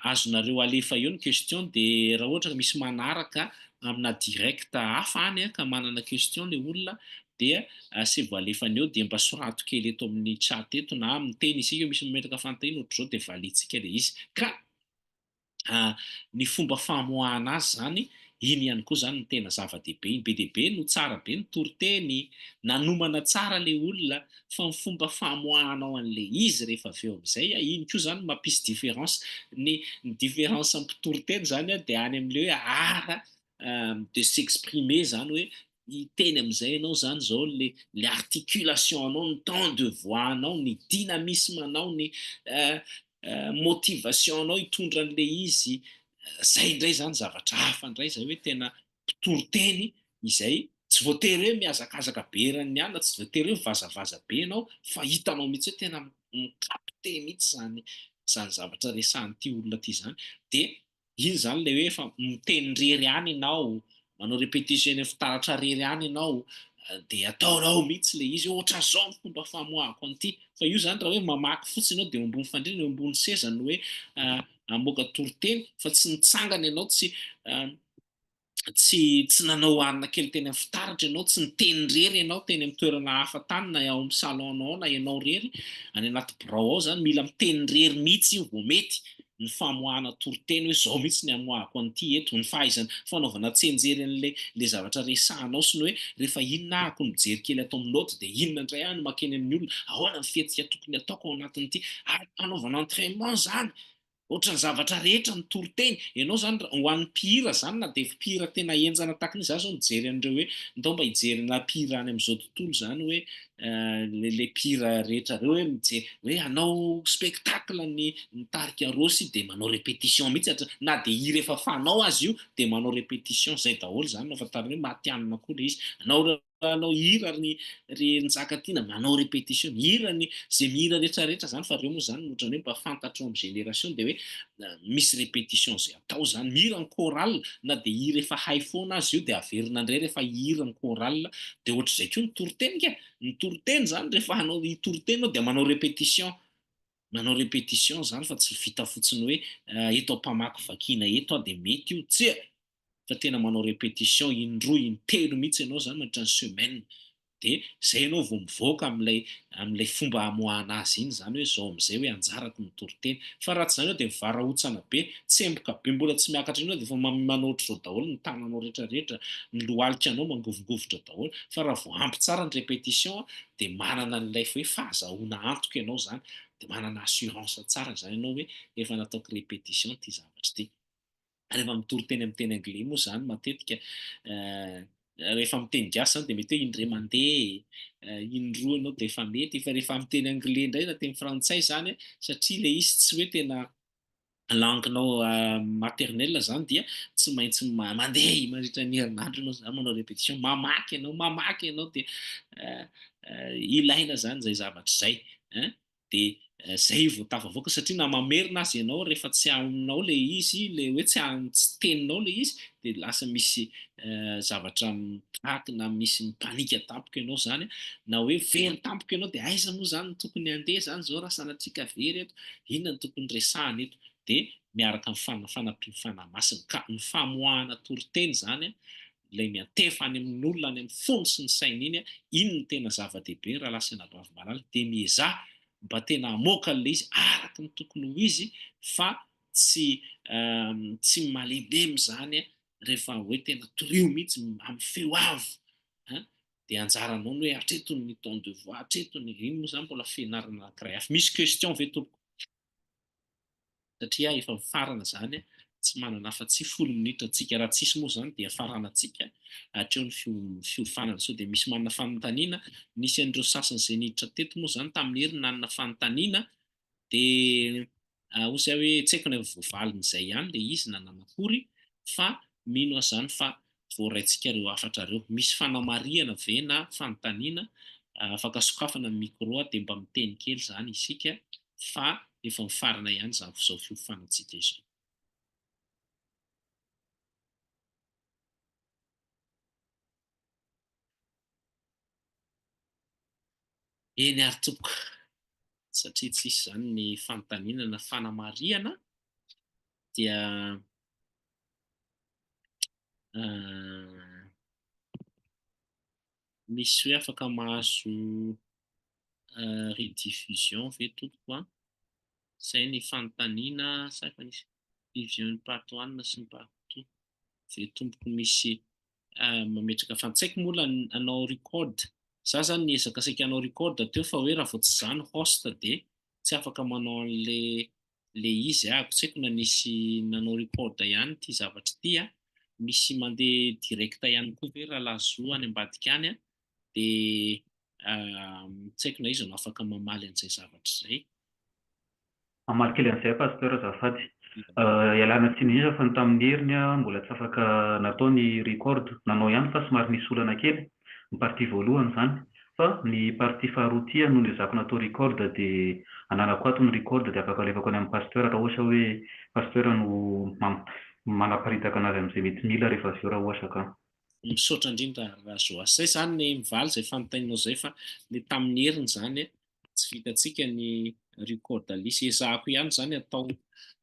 azonareo alefa eo ny question dia raha ohatra ka misy manaraka amina direct hafa any ka manana question le olona dia asaivo alefany eo dia mba sorato kely eto amin'ny chat eto na miteny isika hoe misy mametraka fanontaniana ohatr'izao dia valiantsika le izy ka ny fomba famoahana azy zany iny ihany koa zany no tena zava-dehibe iny be dia be no tsara be ny toriteny nanomana tsara le olona fa ny fomba famoahanao an'le izy rehefa avy eo amin'izay a, iny koa zany mampisy différence ny ny différence amin'ny mpitoriteny zany a dia any amin'le hoe art de s'exprimer zany hoe hiteny amin'izay ianao zany zao le le articulation anao, ny ton de voix anao, ny dynamisme anao, ny motivation anao hitondra an'le izy, zay indray zany zavatra hafa indray zay hoe tena mpitoriteny izay tsy voatery hoe mihazakazaka be eran'ny alina, tsy voatery hoe mivazavaza be ianao fa hitanao mihitsy hoe tena mi-capter mihitsy zany zany zavatra resahan'ity olona ity zany dia iny izany ilay hoe efa miteny irery any ianao, manao répétition eny amin'ny fitaratra irery any ianao, dia ataonao mihitsy ilay izy hoe ohatran'izao ny fomba famoahako an'ity. Fa io izany raha hoe mamaky fotsiny ianao dia eo ambony fandriana, eo ambony seza no hoe hamoaka toriteny fa tsy nitsangana ianao, tsy tsy tsy nanao hanina kely teny amin'ny fitaratra ianao, tsy niteny irery ianao teny amin'ny toerana hafa tany na ao amin'ny salon-nao ao na ianao irery any anaty birao ao izany, mila miteny irery mihitsy io vao mety ny famoahana toriteny hoe izao mihitsy ny hamoahako an'ity eto, ny fahaizana fanaovana tsianjery an'ilay ilay zavatra resahanao sy ny hoe rehefa inona aho no mijery kely ato amin'ny note dia inona indray aho no mankeny amin'ny olona, ahoana ny fihetsika tokony hataoko ao anatin'ity, ary hanaovana entraînement izany. Ohatran'ny zavatra rehetra ny toriteny. Ianao izany ho an'ny mpihira izany na dia mpihira tena henjana tahaka ny iza zao mijery an'ireo hoe ndao mba hijery na mpihira any amin'izao tontolo izany hoe le le mpihira rehetra ireo hoe mijery hoe hanao spectacle ny ny tarika Rossy dia manao répétition mihitsy hatra na dia hira efa fanao aza io dia manao répétition izay daholo izany no ahafantarana hoe matihanina koa ilay izy. Hanao Hanao hira ry ry Njakatiana, manao répétition, mihira ny ze mihira rehetra rehetra zany fa reo moa zany ohatrany hoe mba fantatro amin'ny génération de hoe misy répétition zay atao zany, mihira ny chorale na de hira efa hay foana aza io de averina indray rehefa hihira ny chorale, de ohatr'izay koa ny toriteny ka, ny toriteny zany rehefa hanao hitoriteny anao de manao répétition, manao répétition zany fa tsy vita fotsiny hoe eto am-pamakivakiana eto aho de mety io, tsia! fa tena manao répétition indroa intelo mihitsy ianao zany mandritra ny semaine de zay ianao vao mivoaka amin'ilay amin'ilay fomba hamoahana azy iny zany hoe zao amin'izay hoe anjarako ny toriteny fa raha tsy zany ianao de mivarahontsana be tsemboka be mbola tsy miakatra iny ianao de efa manao ohatr'izao daholo ny tananao rehetrarehetra ny lohalikanao mangovingovitra daholo fa raha vao ampy tsara ny répétition de manana an'ilay hoe fahazahoana antoka ianao zany de manana assurance tsara zany ianao hoe efa nataoko répétition ity zavatra ity. Rehefa mitory teny amin'ny teny anglais moa izany matetika rehefa miteny gasy izany dia mety hoe indray mandeha, indroa ianao dia efa mety, fa rehefa amin'ny teny anglais indray na teny frantsay izany satria ilay izy tsy hoe tena langue-nao maternelle izany dia tsy maintsy mandeha mandritra ny herinandro ianao izany manao répétition, mamaky ianao, mamaky ianao dia ilaina izany izay zavatra izay. Dia zay vao tafavoaka satria na mamerina aza ianao rehefa tsy aminao le izy le hoe tsy tsy teninao le izy dia lasa misy zavatra mitaky na misy mipanika tampoka ianao zany na hoe very tampoka ianao dia aiza moa zany no tokony handeha zany zao raha sanatria ka very eto inona no tokony resahana eto dia miaraka amin'ny fanampian'ny fanahy masina ka ny famoahana toriteny zany ilay miantefa any amin'olona any amin'ny fony sy ny sainy iny, iny no tena zava-dehibe rahalahy sy anabavy malala, dia miezaha mba tena hamoaka an'ilay izy araka ny tokony ho izy fa tsy tsy malemilemy izany. Rehefa hoe tena torio mihitsy amin'ny feo avo an, dia anjaranao ny hoe hatreto ny ton de voix, hatreto ny, iny moa izany mbola fianarana anankiray hafa. Misy question ve tompoko? Satria efa mifarana izany, tsy manana afa-tsy folo minitra tsika, raha tsisy moa izany dia faranantsika hatreo ny fiofanana. Sao dia misy manana fanontaniana? Nisy an'ireo sasany izay niditra teto moa izany tamin'ny heriny nanana fanontaniana dia hoy aho hoe tsy haiko na efa voavalin'izay ihany ilay izy na nanakory fa mino aho izany fa voaraintsika ireo hafatra ireo. Misy fanamarihana ve na fanontaniana? Afaka sokafana ny micro dia mba miteny kely izany isika fa efa mifarana ihany izany izao fiofanantsika izao. Eny ary tompoko, satria tsisy izany ny fanontaniana na fanamarihana dia misy hoe afaka mahazo rediffusion ve tompoko an? Izay ny fanontaniana sa efa nisy review ny part one sy ny part two ve tompoko misy mametraka fan tsy haiko moa hanao record za zany niezaka saika hanao record teo fa hoe raha vao tsy za no host de tsy afaka manao an'le le izy ahako tsy haiko na nisy nanao record ihany ity zavatra ity a misy mandeha direct ihany koa ve rahalahy Zo any ambadika any a de tsy haiko na iza no afaka mamaly an'izay zavatra izay. Hamaly kely an'izay aho Pasteur azafady. Ialana tsiny indrindra fa ny tamin'ny heriny aho mbola tsy afaka natao ny record. Nanao ihany fa somary nisy olana kely, ny partie voalohany izany. Fa ny partie faharoa ity no nezahako natao record dia ananako ato ny record dia afaka alefako any amin'ny Pasteur raha ohatra hoe Pasteur no manaparitaka anazy amin'izay mety mila rehefa avy eo raha ohatra ka. Misaotra indrindra Rajoasy. Zay zany ny mivaly izay fanontanianao izay fa ny tamin'ny heriny izany tsy vitantsika ny record list. Ezahako ihany izany atao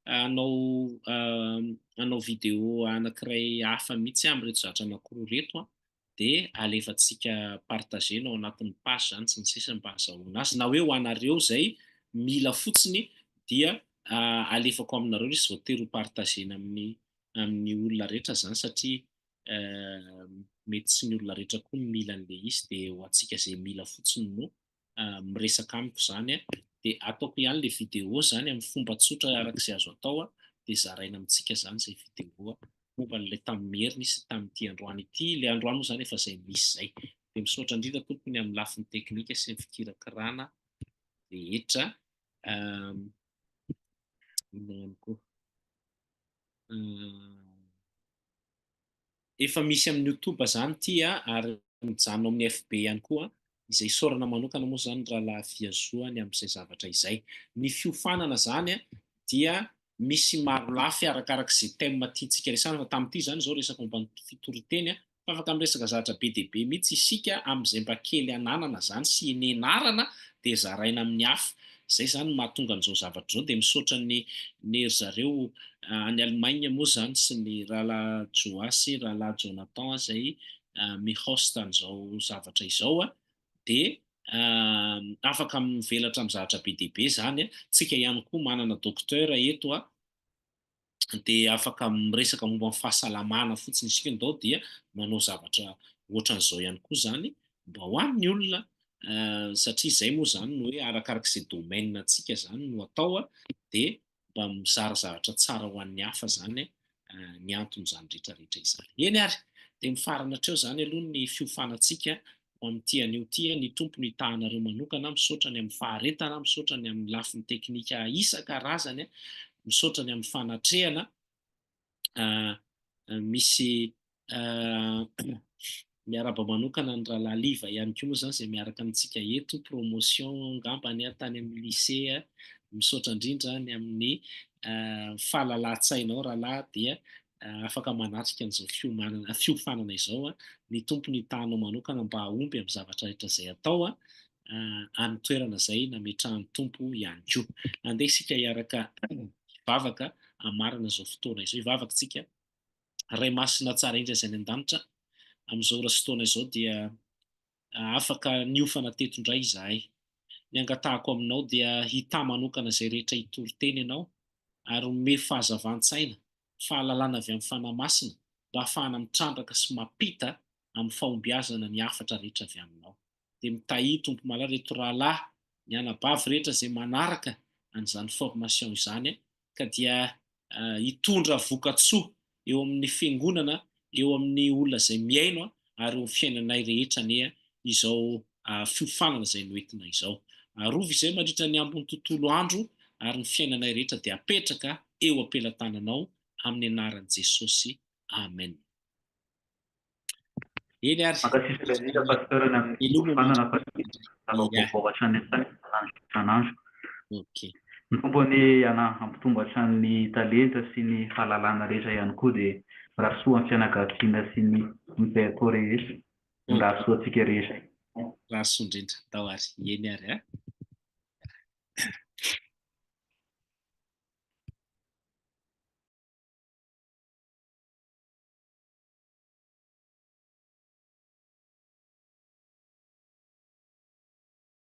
hanao hanao vidéo anankiray hafa mihitsy amin'ireto zavatra anankiroa ireto an, dia alefantsika partager-na ao anatin'ny page izany sy ny sisa mba hahazahoana azy na hoe ho anareo izay mila fotsiny dia alefako aminareo ilay izy tsy voatery ho partager-na amin'ny amin'ny olona rehetra izany satria mety tsy ny olona rehetra koa no mila an'ilay izy dia ho antsika izay mila fotsiny no miresaka amiko izany dia ataoko ihany ilay vidéo izany amin'ny fomba tsotra araka izay azo atao dia zaraina amintsika izany izay vidéo momba an'ilay tamin'ny heriny sy tamin'ity androany ity. Ilay androany moa izany efa izay misy izay. Dia misaotra indrindra tompoko ny amin'ny lafiny teknika sy ny fikirakirana rehetra. Inona ihany koa? Efa misy amin'ny youtube zany ity ary mijanona ao amin'ny FB ihany koa, izay isaorana manokana moa zany rahalahy Fiazoa ny amin'izay zavatra izay. Ny fiofanana zany dia misy maro lafy arakaraka izay thème tiantsika resahana fa tamin'ity zany izao resaka momba ny fitoriteny fa afaka miresaka zavatra be dia be mihitsy isika amin'izay mba kely ananana zany sy nenarana dia zaraina amin'ny hafa. Izay zany no mahatonga an'izao zavatra izao dia misaotra ny ny ry zareo any Allemagne moa zany sy ny rahalahy Joa sy rahalahy Jonathan izay mi-host an'izao zavatra izao dia afaka mivelatra amin'ny zavatra be dia be zany. Tsika ihany koa manana docteur eto dia afaka miresaka momba ny fahasalamana fotsiny isika ndao dia manao zavatra ohatran'izao ihany koa zany mba ho an'ny olona satria izay moa zany no hoe arakaraka izay domaine antsika zany no atao dia mba mizara zavatra tsara ho an'ny hafa zany ny anton'izany rehetra rehetra izany. Eny ary dia mifarana hatreo zany aloha ny fiofanantsika ho amin'ity anio ity. Ny Tompo no hitaha anareo manokana. Misaotra ny amin'ny faharetana, misaotra ny amin'ny lafiny teknika isan-karazany, misaotra ny amin'ny fanatrehana. Misy miarahaba manokana ny rahalahy Liva ihany koa moa izany izay miaraka amintsika eto, promotion angambany tany amin'ny lycée. Misaotra indrindra ny amin'ny fahalalahan-tsainao rahalahy dia afaka manatrika an'izao fiomanana, fiofanana izao. Ny Tompo no hitahanao manokana mba hahomby amin'ny zavatra rehetra izay atao any toerana izay nametrahan'ny Tompo ihany koa. Andeha isika hiaraka hivavaka hamarana izao fotoana izao. Hivavaka isika. Ray masina tsara indrindra izay any an-danitra, amin'izao ora sy fotoana izao dia afaka niofana teto indray izahay. Ny angatahako aminao dia hitaha manokana izay rehetra hitory teny ianao ary omeo fahazavan-tsaina, fahalalana avy amin'ny Fanahy Masina mba hahafahana mitrandraka sy mampita amin'ny fahombiazana ny hafatra rehetra avy aminao. Dia mitahia Tompo malala ireto rahalahy, ny anabavy rehetra izay manaraka an'izany formation izany ka dia hitondra vokatsoa eo amin'ny fiangonana, eo amin'ny olona izay mihaino ary eo amin'ny fiainanay rehetra anie izao fiofanana izay noentina izao. Arovy izay mandritra ny ambin'ny tontolo andro ary ny fiainanay rehetra dia apetraka eo am-pelatananao amin'ny anaran'i Jesosy. Amen. Eny ary. Mankasitraka indrindra Pasteur ny amin'ny fiofanana fa zava-baovao hatrany hatrany isan'andro isan'andro. Ok. Ny Tompo anie hampitombo hatrany ny talenta sy ny fahalalana rehetra ihany koa dia mirary soa amin'ny fianakaviana sy ny izay atao rehetra. Mirary soa antsika rehetra. Mirary soa indrindra. Ndao ary. Eny ary a.